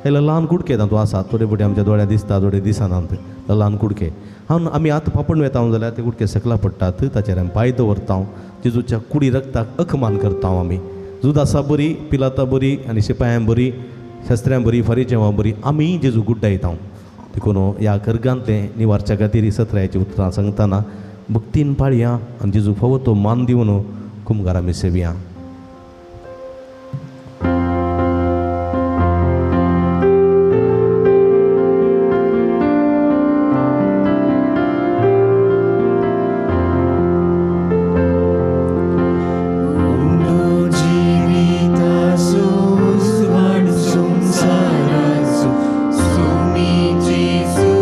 हे ल्हान कुडके तातूंत आसात, थोडे फुडें आमच्या दोळ्या दिसता, थोडे दिसनात ल्हान कुडके. हांव आमी आतां पापण वेता जाल्यार ते कुडके सकला पडटात, ताचेर आमी पांय दवरता, जेजूच्या कुडी रक्ताक अखमान करता आमी. जुदासा बरी, पिलाता बरी आनी शिपायां बरी, शस्त्र्यां बरी, फारीजेवां बरी आमी जेजू गुड्डायता. देखून ह्या कर्गांतलें निवारच्या खातीर सत्रायची उतरां सांगतना भक्तीन पाळया आनी जेजू फावो तो मान दिवन कुमगार आमी सेवया. Jesus.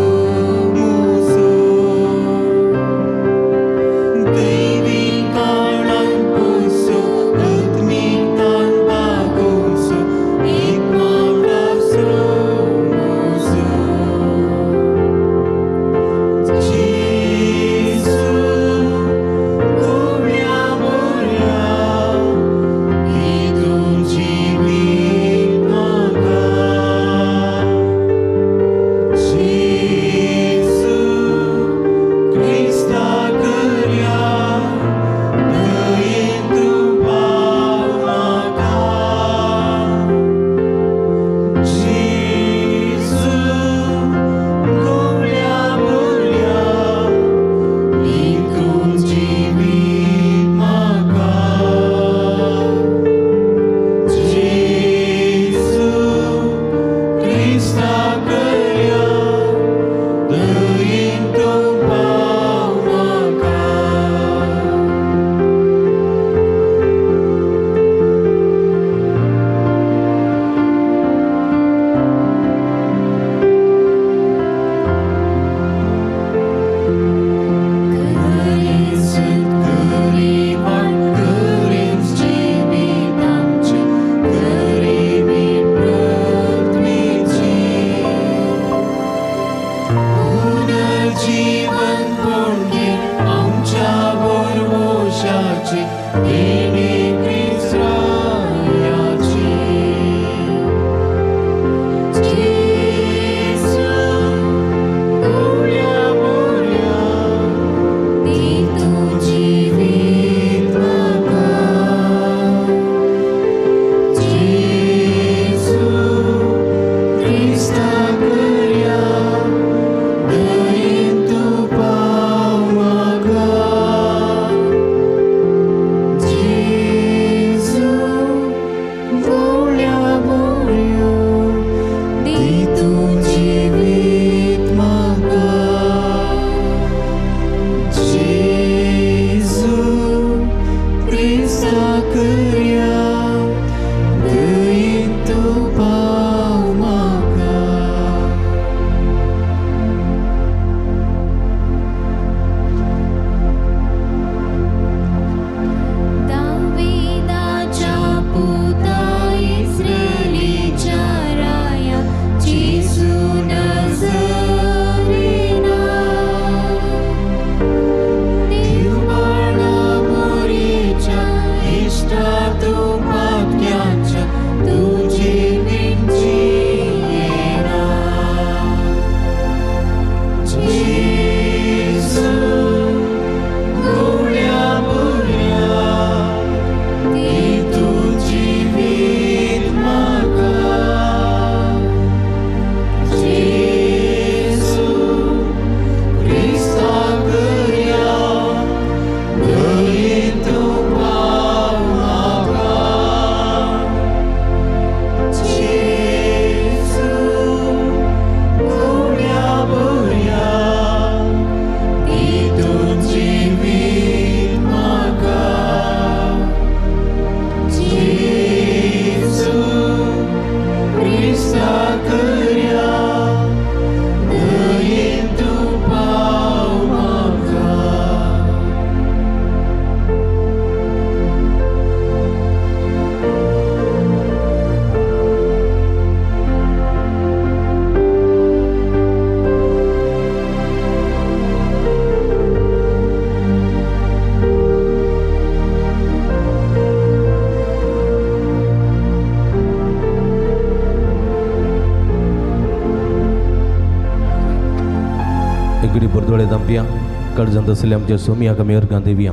धांपया काळजांत आशिल्ल्या आमच्या सोमयाक आमी अर्गां दिवया.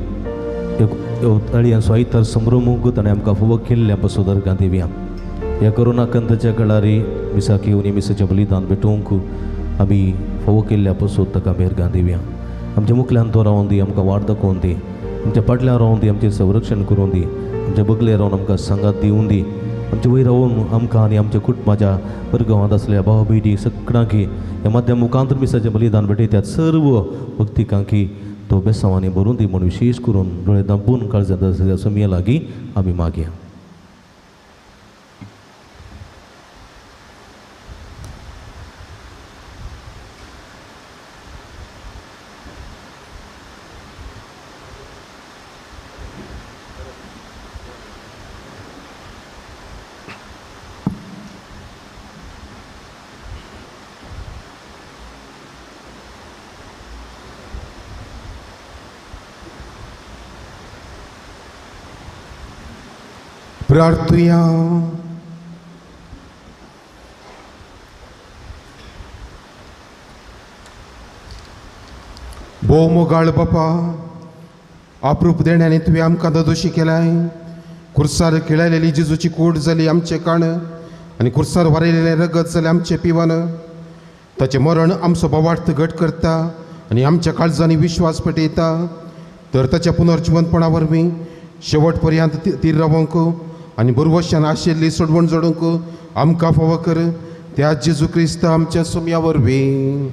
अळयांचो आयतार संभ्रमूंक ताणें आमकां फावो केल्ल्या पासून अर्गां दिवया. ह्या कोरोना कंताच्या काळारी मिसाक येवन मिसाचें बलिदान भेटोवंक आमी फावो केल्ल्या पासून ताका आमी अर्गां दिवया. आमच्या मुखल्यान तो रावन दी, आमकां वाट दाखोवन दी, आमच्या फाटल्यान रावन दी, आमचें संरक्षण करून दी, आमच्या बगले रावन आमकां सांगात दिवन दी, आमचे वयर रावन आमकां आनी आमच्या कुटुंबाच्या वर्गांत आसल्या भाव भयणी सगळ्यांकी ह्या माध्यम मुखांतर मिसाचें बलिदान भेटयतात सर्व भक्तिकांकी तो बेसांवांनी भरून दी म्हूण विशेश करून दोळे दांपून काळजांत आसल्या सोमया लागीं आमी मागया. प्रार्थुया. भोव मोगाळ बापा, अप्रूप देण्याने तुवें आमकां ददोशी केलाय. कुर्सार खेळायलेली जेजूची कूड जाली आमचें काण आनी कुर्सार वारयलेलें रगत जालें आमचें पिवन. ताचें मरण आमचो भावार्थ घट करता आनी आमच्या काळजांनी विश्वास पेटयता. तर ताच्या पुनर्जिवनपणा वरवीं शेवट पर्यंत तीर रावंक आनी बरवशान आशिल्ली सोडवण जोडूंक आमकां फावो कर त्या जेजू क्रिस्त आमच्या सोम्या वरवीं.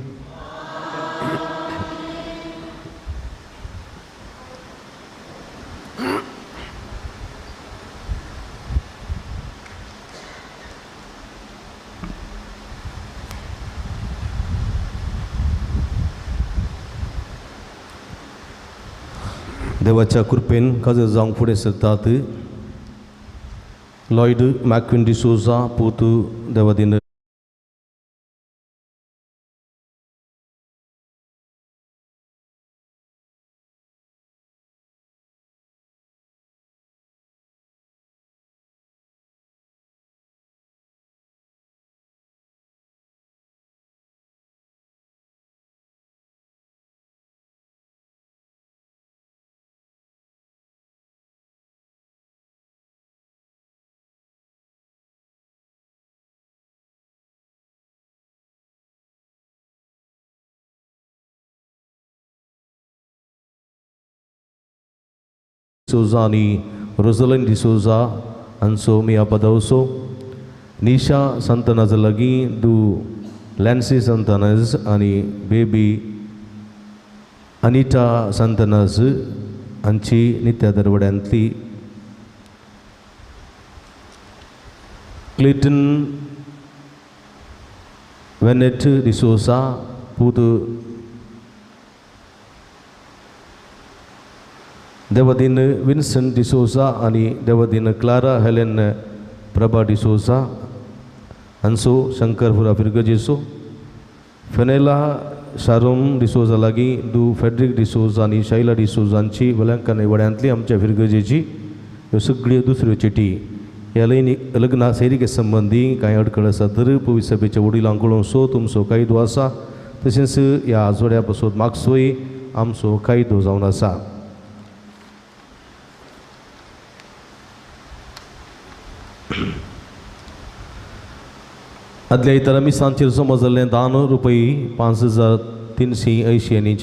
देवाच्या कृपेन काजर जावंक फुडें सरतात लॉयड मॅक्विन डिसोजा पूत देवादीन Souza आनी रोजलिन डिसोजा हांचो मिया पदवसो, निशा संतनाज लागीं दू लॅन्सी संतनाज आनी बेबी अनिता संतनाज हांची नित्या दरवड्यांतली क्लिटन वेनेट डिसोजा पूत देवदीन विन्सन डिसोजा आनी देवदीन क्लारा हेलेन प्रभा डिसोजा हांचो शंकरपुरा फिरगजेचो, फेनेला शारोम डिसोजा लागीं दू फेड्रिक डिसोजा आनी शैला डिसोजा हांची वेलंकन वड्यांतली आमच्या फिरगजेची ह्यो सगळ्यो दुसऱ्यो चिटी. ह्या लग्ना सैरिके संबंदी कांय अडखळ आसा तर पवित्र सभेच्या वडिलांक कळोवचो तुमचो कायदो आसा, तशेंच ह्या जोड्या पासून मागसोय आमचो कायदो जावन आसा. आदल्या इतर मिसांचेर जमा जाल्लें दान रुपये 5380 आनी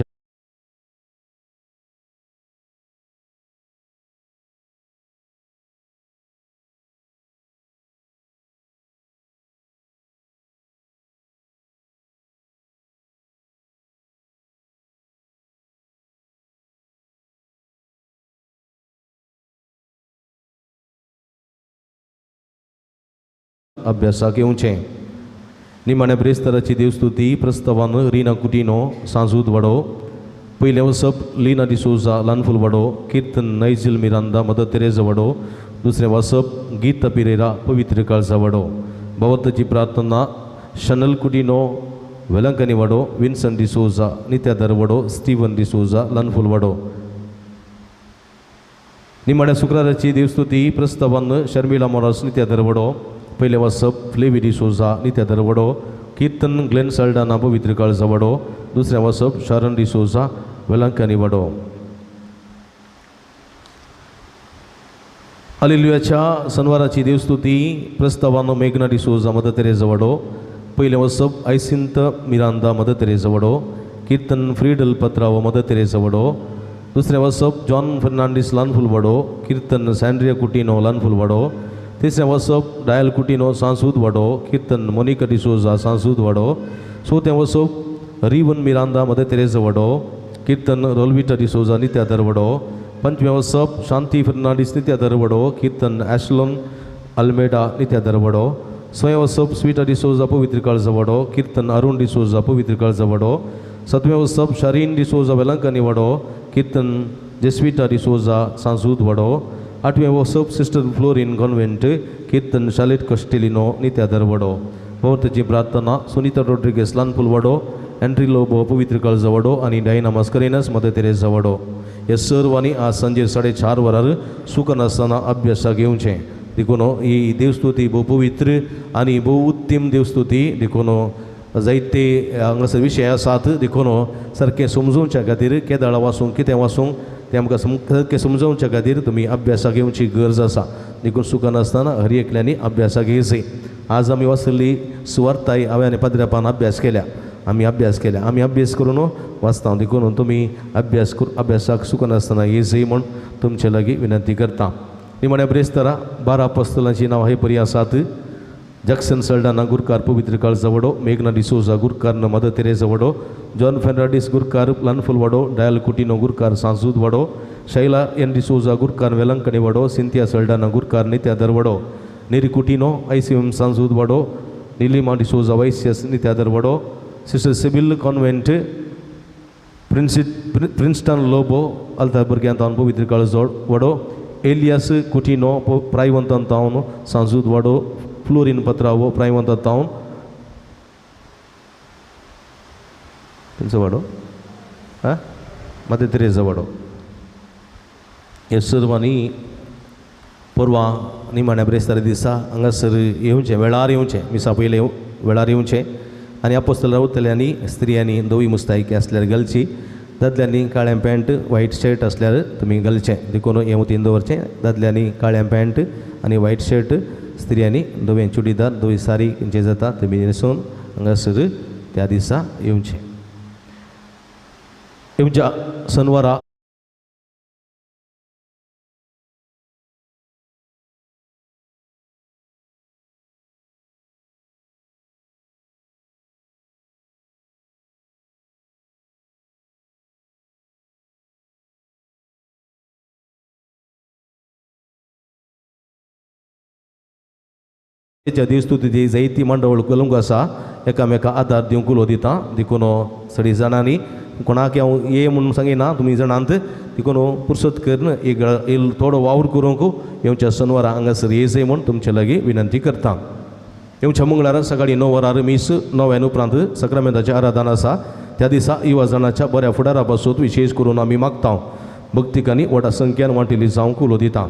अभ्यासाक येवचें. निमाण्या ब्रेस्ताराची देवस्तुती प्रस्तावान रिना कुटिनो सांजूद वाडो, पयलें वसप लिना डिसोजा लानफूल वाडो, किर्तन नैजिल मिरांदा मदर तेरेजा वाडो, दुसरें वसप गीता पिरेरा पवित्र काळजा वाडो, भावार्थाची प्रार्थना शनल कुटिनो वेलंकनी वाडो, विन्सन डिसोजा नित्यादर वाडो, स्टीवन डिसोजा लानफूल वाडो. निमाण्या शुक्राराची देवस्तुती प्रस्तावान शर्मिला मोरास नित्यादर वाडो, पयलें वसप फ्लेवी डिसोजा नित्यादर वाडो, कीर्तन ग्लेन सल्डाना पवित्र काळजा वाडो दुसरें वाचप शारण डिसोजा वेलांकनी वाडो. हालेलुयाच्या सनवाराची देवस्तुती प्रस्तावानो मेघना डिसोजा मदर तेरेजा वाडो पयलें वसप आयसिंत मिरांदा मदर तेरेजा वाडो कीर्तन फ्रीडल पत्रावो मदर तेरेजा वाडो दुसरें वसप जॉन फर्नांडीस लानफूल वाडो कीर्तन सँड्रिया कुटिनो लानफूल वाडो तिसरें वसप डायल कुटिनो सांसूद वाडो कीर्तन मोनिका डिसोजा सांसूद वाडो चवथें वसप रिवन मिरांदा मदर तेरेजा वाडो कीर्तन रोलविटा डिसोजा नित्यादर वाडो पंचवें वसप शांती फर्नांडीस नित्यादर वाडो कीर्तन एशलोन अल्मेडा नित्यादर वाडो सवें वसप स्वीटा डिसोजा पवित्र काळजा वाडो कीर्तन अरुण डिसोजा पवित्र काळजा वाडो सातवें वसप शारीन डिसोजा वेलंकनी वाडो कीर्तन जेस्विटा डिसोजा सांसूद वाडो आठवें वसप सिस्टर फ्लोरीन कॉन्वेंट कीर्तन शालेट कस्टेलिनो नित्यादर वाडो. भोवतेची प्रार्थना सुनीता रोड्रिगेस लानफूल वाडो एंड्री लोबो पवित्र काळजा वाडो आनी डायना मास्करेनस मदर तेरेजा वाडो. हे सर्वांनी आज सांजे 4:30 वरार सुकनासतना अभ्यासाक येवचें देखून ही देवस्तुती भोव पवित्र आनी भोव उत्तम देवस्तुती देखून जायते हांगासर विशय आसात देखून सारकें समजोवच्या खातीर केदाळा वाचूंक कितें वाचूंक तें आमकां सारकें समजोवच्या खातीर तुमी अभ्यासाक येवची गरज आसा देखून सुकनासतना हर एकल्यांनी अभ्यासाक येवचें. आज आमी वाचल्ली सुवार्ताय हांवें आनी पाद्र्यापान अभ्यास केल्या आमी अभ्यास केल्या आमी अभ्यास करून वाचता देखून तुमी अभ्यास अभ्यासाक सुकनासतना येवचें म्हूण तुमचे लागीं विनंती करता. निमाण्या ब्रेस्तारा 12 apostolaंची नांव हे परी आसात. जॅक्सन सल्डाना गुरकार पवित्र काळजा वाडो मेघना डिसोजा गुरकार मदर तेरेजा वाडो जॉन फेर्नांडीस गुरकार लानफूल वाडो डायल कुटिनो गुरकार सांसूद वाडो शैला एन डिसोजा गुरकार वेलंकणी वाडो सिंथिया सल्डाना गुरकार नित्यादर वाडो नेरी कुटिनो ICM सांसूद वाडो निलिमा डिसोजा वैस्यस नित्यादर वाडो sister Sybil convent Princeton Lobo अल्ता भुरग्यां पवित्र काळजा वाडो एलियास कुटिनो प्रायवंतान तावन सांसूद वाडो फ्लोरीन पत्रावो प्रायवंता तावन तेंचो वाडो आं मदर तेरेजा वाडो. हे सर्वांनी परवां निमाण्या ब्रेस्तारा दिसा हांगासर येवचें वेळार येवचें मिसा पयलें वेळार येवचें आनी आपोस्तल रावतल्यांनी स्त्रियांनी धवी मुस्तायकी आसल्यार घालची दादल्यांनी काळें पॅन्ट व्हायट शर्ट आसल्यार तुमी घालचें देखून हें वतीन दवरचें दादल्यांनी काळें पॅन्ट आनी व्हायट शर्ट स्त्रियांनी धवें चुडीदार धवी सारी खंयचें जाता तुमी न्हेसून हांगासर त्या दिसा येवचें. येवच्या सनवारा देवस्तुती जायती मांडावळ कलंक आसा एकामेका आदार दिवंक उलो दिता देखून सगळीं जाणांनी कोणाक हांव ये म्हणून सांगिना तुमी जाणांत देखून पुरसत करून एक थोडो वावर करूंक येवच्या सनवारा हांगासर येयचें म्हूण तुमचे लागीं विनंती करता. येवच्या मंगळारा सकाळीं 9 वरार मीस 9 उपरांत सक्रामेंताचें आराधन आसा त्या दिसा युवा जाणाच्या बऱ्या फुडारा पासून विशेश करून आमी मागता भक्तिकांनी व्हडा संख्यान वांटिल्ली जावंक उलो दिता.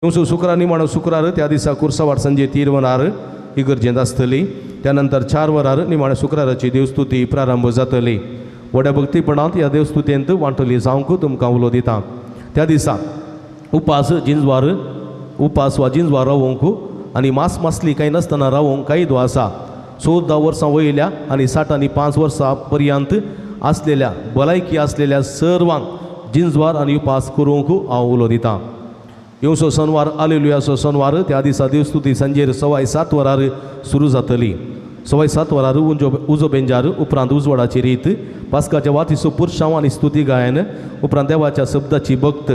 तुमचो शुक्रार निमाणो शुक्रार त्या दिसा कुर्सावाट संजे 3 वरार इगर्जेंत आसतली. त्यानंतर 4 वरार निमाण्या शुक्राराची देवस्तुती प्रारंभ जातली. व्हड्या भक्तीपणांत ह्या देवस्तुतेंत वांटली जावंक तुमकां उलो दिता. त्या दिसा उपास जिंजवार उपास वा जिंजवार रावोंक आनी मास मासली कांय नासतना रावोंक कायदो आसा. 14 वर्सां वयल्या आनी 60 आनी 5 वर्सां पर्यंत आसलेल्या भलायकी आसलेल्या सर्वांक जिंजवार आनी उपास करूंक हांव उलो दिता. येवचो सनवार आलेलुयाचो सनवार त्या दिसा देवस्तुती सांजेर 7:15 वरार सुरू जातली. 7:15 वरार उजो बेंजार उपरांत उजवाडाची रीत पास्काच्या वातीचो पुरशांव आनी स्तुती गायन उपरांत देवाच्या शब्दाची भक्त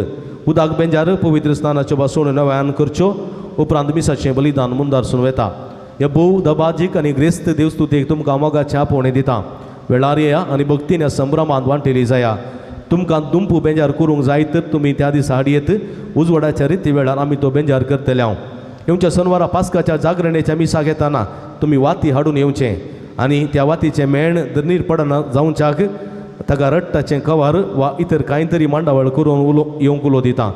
उदाक बेंजार पवित्र स्नानाच्यो भासोण नव्यान करच्यो उपरांत मिसाचें बलिदान मुंदारसून वेता. ह्या भोव दबाजीक आनी ग्रेस्त देवस्तुतेक तुमकां मोगाचें आपोवणें दिता. वेळार येया आनी भक्तीन ह्या संभ्रमांत वांटेली जाया. तुमकां दुमपू बेंजार करूंक जाय तर तुमी त्या दिसा हाडयेत. उजवाडाच्या रिती वेळार आमी तो बेंजार करतले. हांव येवच्या सनवारा पास्काच्या जागरणेच्या मिसाक येताना तुमी वाती हाडून येवचें आनी त्या वातीचें मेण दर्नीर पडना जावच्याक ताका रट्टाचें कवर वा इतर कांय तरी मांडावळ करून उलो येवंक उलो दिता.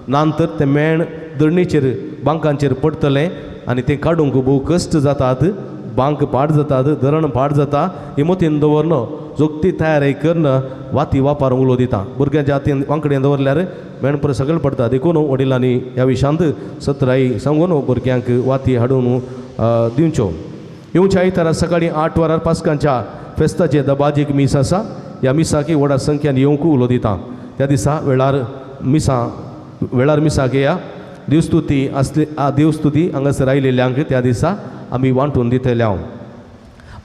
ना तर तें मेण दर्णीचेर बांकांचेर पडटलें आनी तें काडूंक भोव कश्ट जातात. बांक पाड जातात, धरण पाड जाता. ही मतीन दवरन जोगती तयारी करून वाती वापरूंक उलो दिता. भुरग्यांच्या हातीन वांकडेन दवरल्यार मेण परत सगळें पडटा. देखून वडिलांनी ह्या विशांत सत्राई सांगून भुरग्यांक वाती हाडून दिवच्यो. येवच्या आयतारा सकाळीं 8 वरार पास्कांच्या फेस्ताचें दबाजीक मीस आसा. ह्या मिसाक व्हडा संख्यान येवंक उलो दिता. त्या दिसा वेळार वेळार मिसाक येया. देवस्तुती आसली देवस्तुती हांगासर आयिल्ल्यांक त्या दिसा आमी वांटून दितले. हांव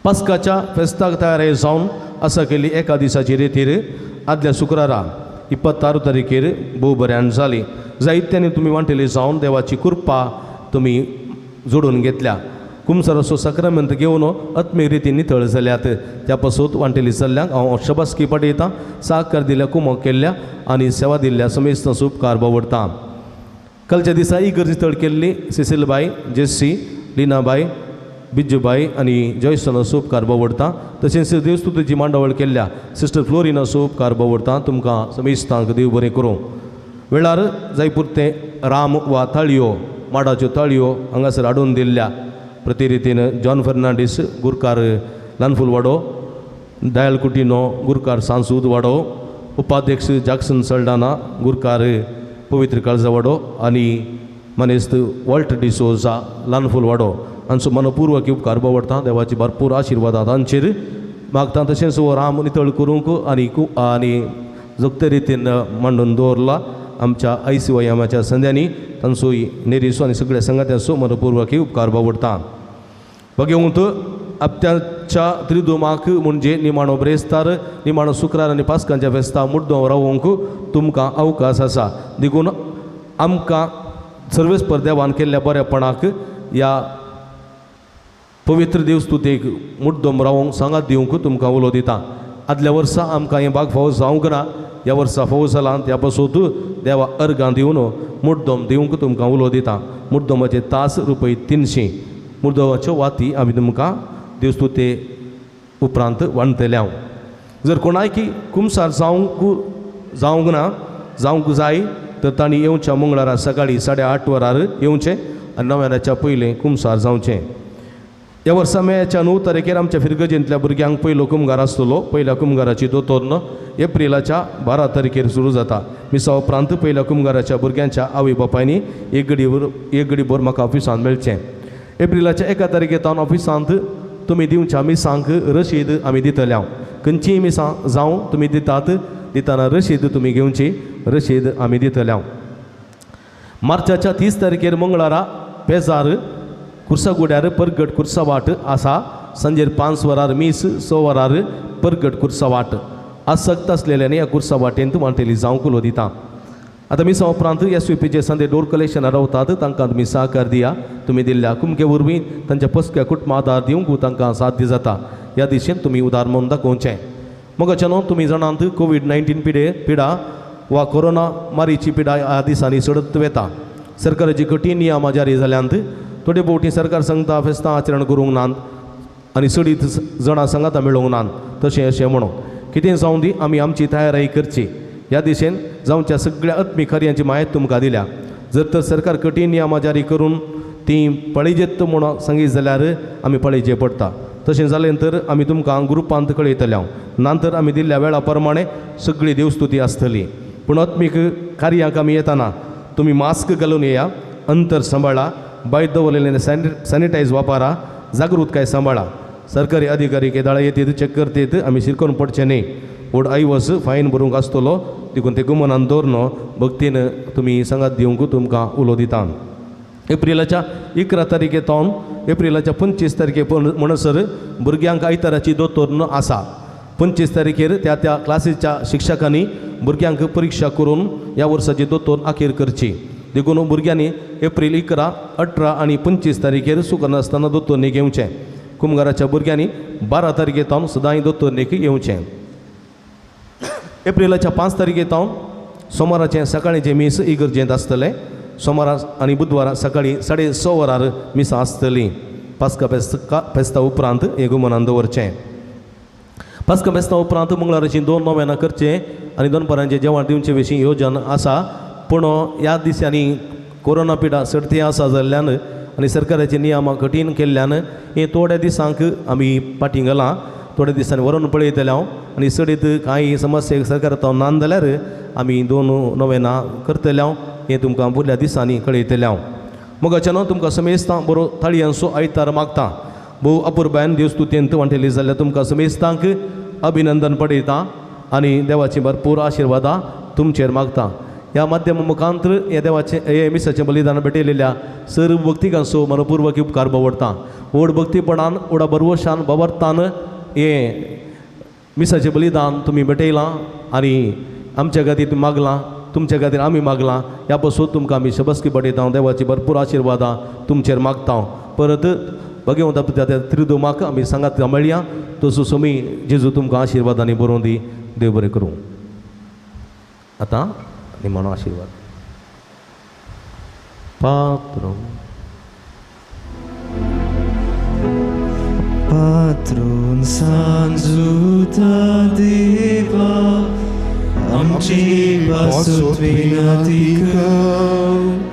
पास्काच्या फेस्ताक तयार जावन आसा केल्ली एका दिसाची रेतीर आदल्या शुक्रारा 26 तारखेर भोव बऱ्यान जाली. जायत्यांनी तुमी वांटेली जावन देवाची कृपा तुमी जोडून घेतल्या. कुमसराचो साक्रामेंत घेवन आत्मीक रितीन नितळ जाल्यात. त्या पासून वांटेली जाल्ल्यांक हांव शबासकी पाठयतां. साकार दिल्या, कुमक केल्ल्या आनी सेवा दिल्ल्या समेस्तांचो उपकार बावडटा. कालच्या दिसा इगर्ज नितळ केल्ली सिसिलबाय, जेस्सी, लिनाबाय, बिज्जूबाय आनी जॉयसनाचो उपकार बावडटा. तशेंच देवस्तुतीची मांडावळ केल्ल्या सिस्टर फ्लोरिनाचो उपकार बावडटा. तुमकां समेस्तांक देव बरें करूं. वेळार जाय पुरतें राम वा ताळयो माडाच्यो ताळयो हांगासर हाडून दिल्ल्या प्रतिरितीन जॉन फर्नांडीस गुरकार ल्हानफूल वाडो, दयाल कुटिनो गुरकार सांसूद वाडो, उपाध्यक्ष जॅक्सन सल्डाना गुरकार पवित्र काळजा वाडो आनी मानेस्त वॉल्ट डिसोजा ल्हानफूल वाडो हांचो मनपूर्वक उपकार बावडटा. देवाची भरपूर आशिर्वादां तांचेर मागता. तशेंच हो राम नितळ करूंक आनी आनी जोगते रितीन मांडून दवरला आमच्या आयसीवायमाच्या संद्यांनी तांचोय नेरीचो आनी सगळ्या संगात्यांचो मनपूर्वक उपकार बावडटा. बघेवंत आपत्याच्या त्रिदुमाक म्हणजे निमाणो ब्रेस्तार, निमाणो शुक्रार आनी पास्कांच्या फेस्ता मुड्डो रावोंक तुमकां अवकाश आसा. देखून आमकां सर्वेस्पर देवान केल्ल्या बरेपणाक ह्या पवित्र देवस्तुतेक मुड्डोम रावोंक सांगात दिवंक तुमकां उलो दिता. आदल्या वर्सा आमकां हें भाग फावो जावंक ना, ह्या वर्सा फावो जाला. त्या पासून देवा अर्गां दिवन मुड्डोम दिवंक तुमकां उलो दिता. मुड्डोमाचे तास रुपय 300 मुर्दोमाच्यो वाती आमी तुमकां देवस्तुते उपरांत वांटतले. हांव जर कोणायकी कुमसार जावंक ना जावंक जाय तर तांणी येवच्या मंगळारा सकाळीं 8:30 वरार येवचें आनी नव्यानाच्या पयलें कुमसार जावचें. ह्या वर्सा मेच्या 9 तारखेर आमच्या फिरगजेंतल्या भुरग्यांक पयलो कुमगार आसतलो. पयल्या कुमगाराची दोतोर्न एप्रिलाच्या 12 तारखेर सुरू जाता. मिसा उपरांत पयल्या कुमगाराच्या भुरग्यांच्या आवय बापायनी एक गडीभर म्हाका ऑफिसांत मेळचें. एप्रिलाच्या 1 तारखेर तावन ऑफिसांत तुमी दिवच्या मिसांक रशीद आमी दितले. हांव खंयचीय मिसां जावं तुमी दितात दितना रशीद तुमी घेवची, रशीद आमी दितले. हांव मार्चाच्या 30 तारखेर मंगळारा पेजार कुर्सागुड्यार परगट कुर्सावाट आसा. सांजेर 5 वरार मीस, 6 वरार परगट कुर्सावाट. आसक्त आसलेल्यांनी ह्या कुर्सावाटेंत वांटेली जावंक उलो दिता. आतां मिसा उपरांत एस यू पीचे संदे डोर कलेक्शनार रावतात तांकां तुमी सहकार दिया. तुमी दिल्ल्या कुमके वरवीं तांच्या पसक्या कुटुंबा आदार दिवंक तांकां साध्य जाता. ह्या दिशेन तुमी उदार म्हणून दाखोवचें. मोगाच्या न्हू तुमी जाणांत कोवीड-19 पिडा वा कोरोना मारीची पिडा ह्या दिसांनी चडत वेता. सरकाराची कठीण नियमां जारी जाल्यांत. थोडे भोवटी सरकार सांगता फेस्तां आचरण करूंक नात आनी चडीत जाणां सांगाता मेळोवंक नात तशें अशें म्हणून कितें जावं दी आमी आमची तयारी करची. ह्या दिशेन जावच्या सगळ्या आत्मीक कार्यांची म्हायती तुमकां दिल्या. जर तर सरकार कठीण नियमां जारी करून ती पळयजेत म्हणून सांगीत जाल्यार आमी पळयचें पडटा. तशें जालें तर आमी तुमकां ग्रुपांत कळयतले. नंतर आमी दिल्ल्या वेळा प्रमाणे सगळी देवस्तुती आसतली. पूण आत्मीक कार्यांक आमी येताना तुमी मास्क घालून येया, अंतर सांबाळा, भायर दवरलेलें सॅनिटायज वापरा, जागृतकाय सांबाळा. सरकारी अधिकारी केदाळा येतीत चेक करतीत, आमी शिरकोन पडचें न्ही. व्हड आयवस फायन भरूंक आसतलो, देखून ते गुमनान दवरन भक्तीन तुमी सांगात दिवंक तुमकां उलो दिता. एप्रिलाच्या 11 तारखे तावन एप्रिलाच्या 25 तारखे म्हणसर भुरग्यांक आयताराची दोतोर आसा. 25 तारखेर त्या त्या क्लासीच्या शिक्षकांनी भुरग्यांक परिक्षा करून ह्या वर्साची दोतोर अखेर करची. देखून भुरग्यांनी एप्रील 11, 18 आनी 25 तारखेर चुकनासतना दोतोरनी घेवचें. कुमगाराच्या भुरग्यांनी 12 तारखे तावन सदांय दोतोरनीक येवचें. एप्रिलाच्या 5 तारखे तावन सोमाराचें सकाळींचें मीस इगर्जेंत आसतलें. सोमारा आनी बुधवारा सकाळीं 6:30 वरार मिसां आसतलीं. पास्का फेस्ता उपरांत हें गुमनान दवरचें. पास्का फेस्ता उपरांत मंगळाराचीं 2 नोवेनां करचें आनी दनपारांचें जेवण दिवचे विशीं योजन आसा. पूण ह्या दिसांनी कोरोना पिडा सर्ती आसा जाल्ल्यान आनी सरकाराची नियमां कठीण केल्ल्यान हे थोड्या दिसांक आमी फाटीं घालां. थोड्या दिसांनी व्हरून पळयतले हांव आनी चडीत कांय समस्या सरकारांत ना जाल्यार आमी 2 नोवेनां करतले हांव. हें तुमकां फुडल्या दिसांनी कळयतलें हांव. मोगाच्यान तुमकां समेस्तां बरो थाळयांचो आयतार मागता. भोव अपुरबायन देवस्तुतेंत वांटेली जाल्यार तुमकां समेस्तांक अभिनंदन पडयता आनी देवाची भरपूर आशिर्वादां तुमचेर मागता. ह्या माध्यम मुखांत ह्या देवाचें हे मिसाचें बलिदान भेटयलेल्या सर्व भक्तिकांचो मनपूर्वक उपकार बावडटा. व्हड भक्तीपणान व्हडा भरवशान बावरतान हें मिसाचें बलिदान तुमी भेटयलां आनी आमच्या खातीर मागलां, तुमच्या खातीर आमी मागलां. ह्या पासून तुमकां आमी शबस्की पडयता. देवाची भरपूर आशिर्वादां तुमचेर मागता. परत भगवंता त्या त्रिदोमाक आमी सांगात मेळया. तसो सोमी जेजू तुमकां आशिर्वादांनी बरोवन दी. देव बरें करूं. आतां निमाणो आशिर्वाद. पात्रोन पात्रोन सांजुता देवा आमची पासत विनंती कर.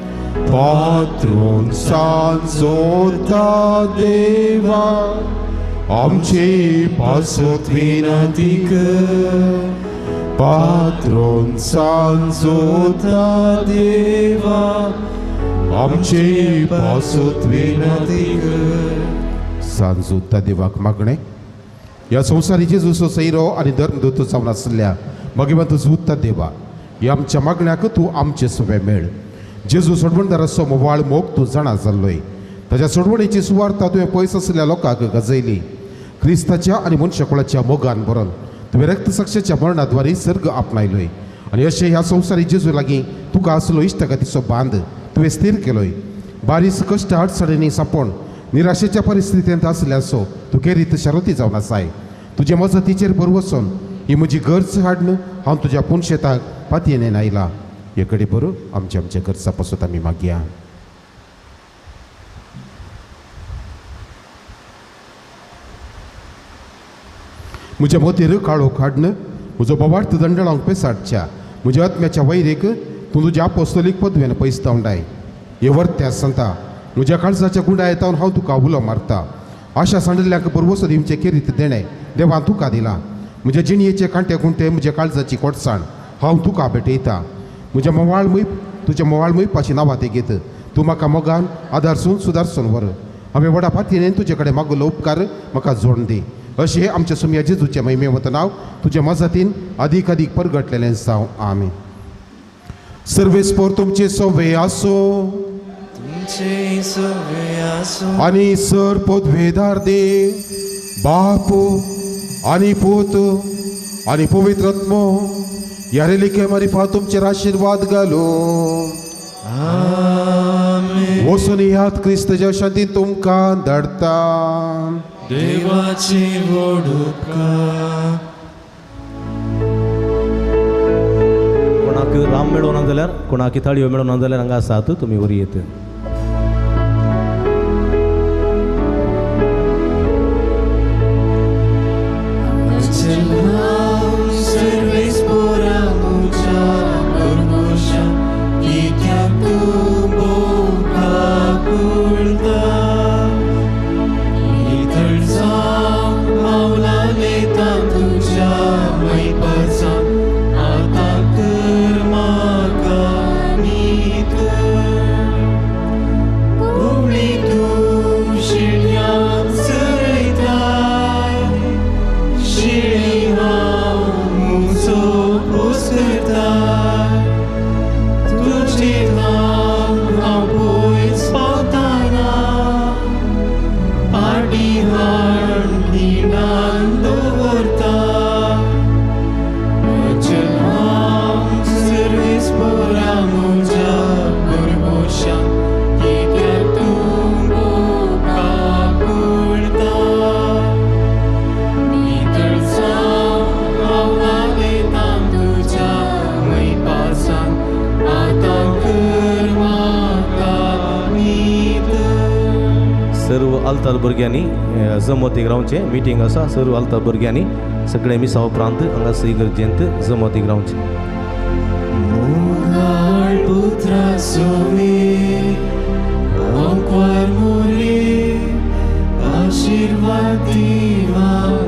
पात्रोन सांजोता देवा आमची पासत विनंती कर. पात्रोन सांजोता देवा आमची पासत विनंती कर. सांजोता देवाक मागणें ह्या संवसारी जेजूचो सैरो आनी धर्मदूत जावन आसल्या भगवंत जुता देवा ह्या आमच्या मागण्याक तूं आमचे सवे मेळ. जेजू सोडवणदाराचो मोवाळ मोग तूं जाणा जाल्लोय. ताच्या सोडवणेची सुवार्ता तुवें पयस आशिल्ल्या लोकांक गजयली. क्रिस्ताच्या आनी मनशाकुळाच्या मोगान भरून तुवें रक्तसाक्षाच्या मरणाद्वारे सर्ग आपणायलोय आनी अशें ह्या संवसारी जेजू लागीं तुका आसलो इश्टागतीचो बांद तुवें स्थीर केलोय. बारीस कश्ट अडचणींनी सांपोवन निराशेच्या परिस्थितींत आसल्याचो तूं केरीत शरती जावन आसाय. तुजे मजतीचेर भरवसून ही म्हजी गरज हाडून हांव तुज्या पुनशेताक पातयेन आयला. हे कडे बरो आमच्या आमच्या गरजा पासत आमी मागया. म्हज्या मोतीर काळोख हाडून म्हजो बोवार्थ दंडळांक पेसाडच्या म्हज्या आत्म्याच्या वैरीक तूं तुज्या आपोस्तोलीक पदवेन पयस धांवडाय. हे वर्त्या सांता म्हज्या काळजाच्या गुंडा येतावन हांव तुका उलो मारता. आशा सांडिल्ल्याक बरवसो दिवचें केरीत देणें देवान तुका दिलां. म्हज्या जिणयेचे कांटे खुंटे म्हज्या काळजाची कोटसाण हांव तुका भेटयता. म्हज्या मोवाळ मुय तुज्या मोवाळ मुयपाची नांवां घेत तूं म्हाका मोगान आदारसून सुदारसून व्हर. हांवें व्हडा फातीन तुजे कडेन मागलो उपकार म्हाका जोडून दी. अशें आमच्या सुमया जेजूचें महिमेवत नांव तुज्या मजतीन अदीक अदीक परगटलेलें जावं. आमी सर्वेस्पोर तुमचे सवे आसो आनी सर पदवेदार देव बापू आनी पूत आनी पवित्र आत्मो ह्या रेलिके मारिफा तुमचेर आशिर्वाद घालो. वचून ह्यात क्रिस्तच्या शांतीन तुमकां धाडटा. देवाची व्हड उपकार. कोणाक राम मेळोना जाल्यार कोणाक थाळयो मेळोना जाल्यार हांगा आसात तुमी वरी येत. Service por amucha, murmusha, आल्तार भुरग्यांनी जमतीक रावचें. मिटींग आसा, सर्व आल्तार भुरग्यांनी सगळे मिसा उपरांत हांगासर इगर्जेंत जमतीक रावचें. मोगाळ पुत्रा सोमी आंकवार मोरी आशिर्वाद दिवा.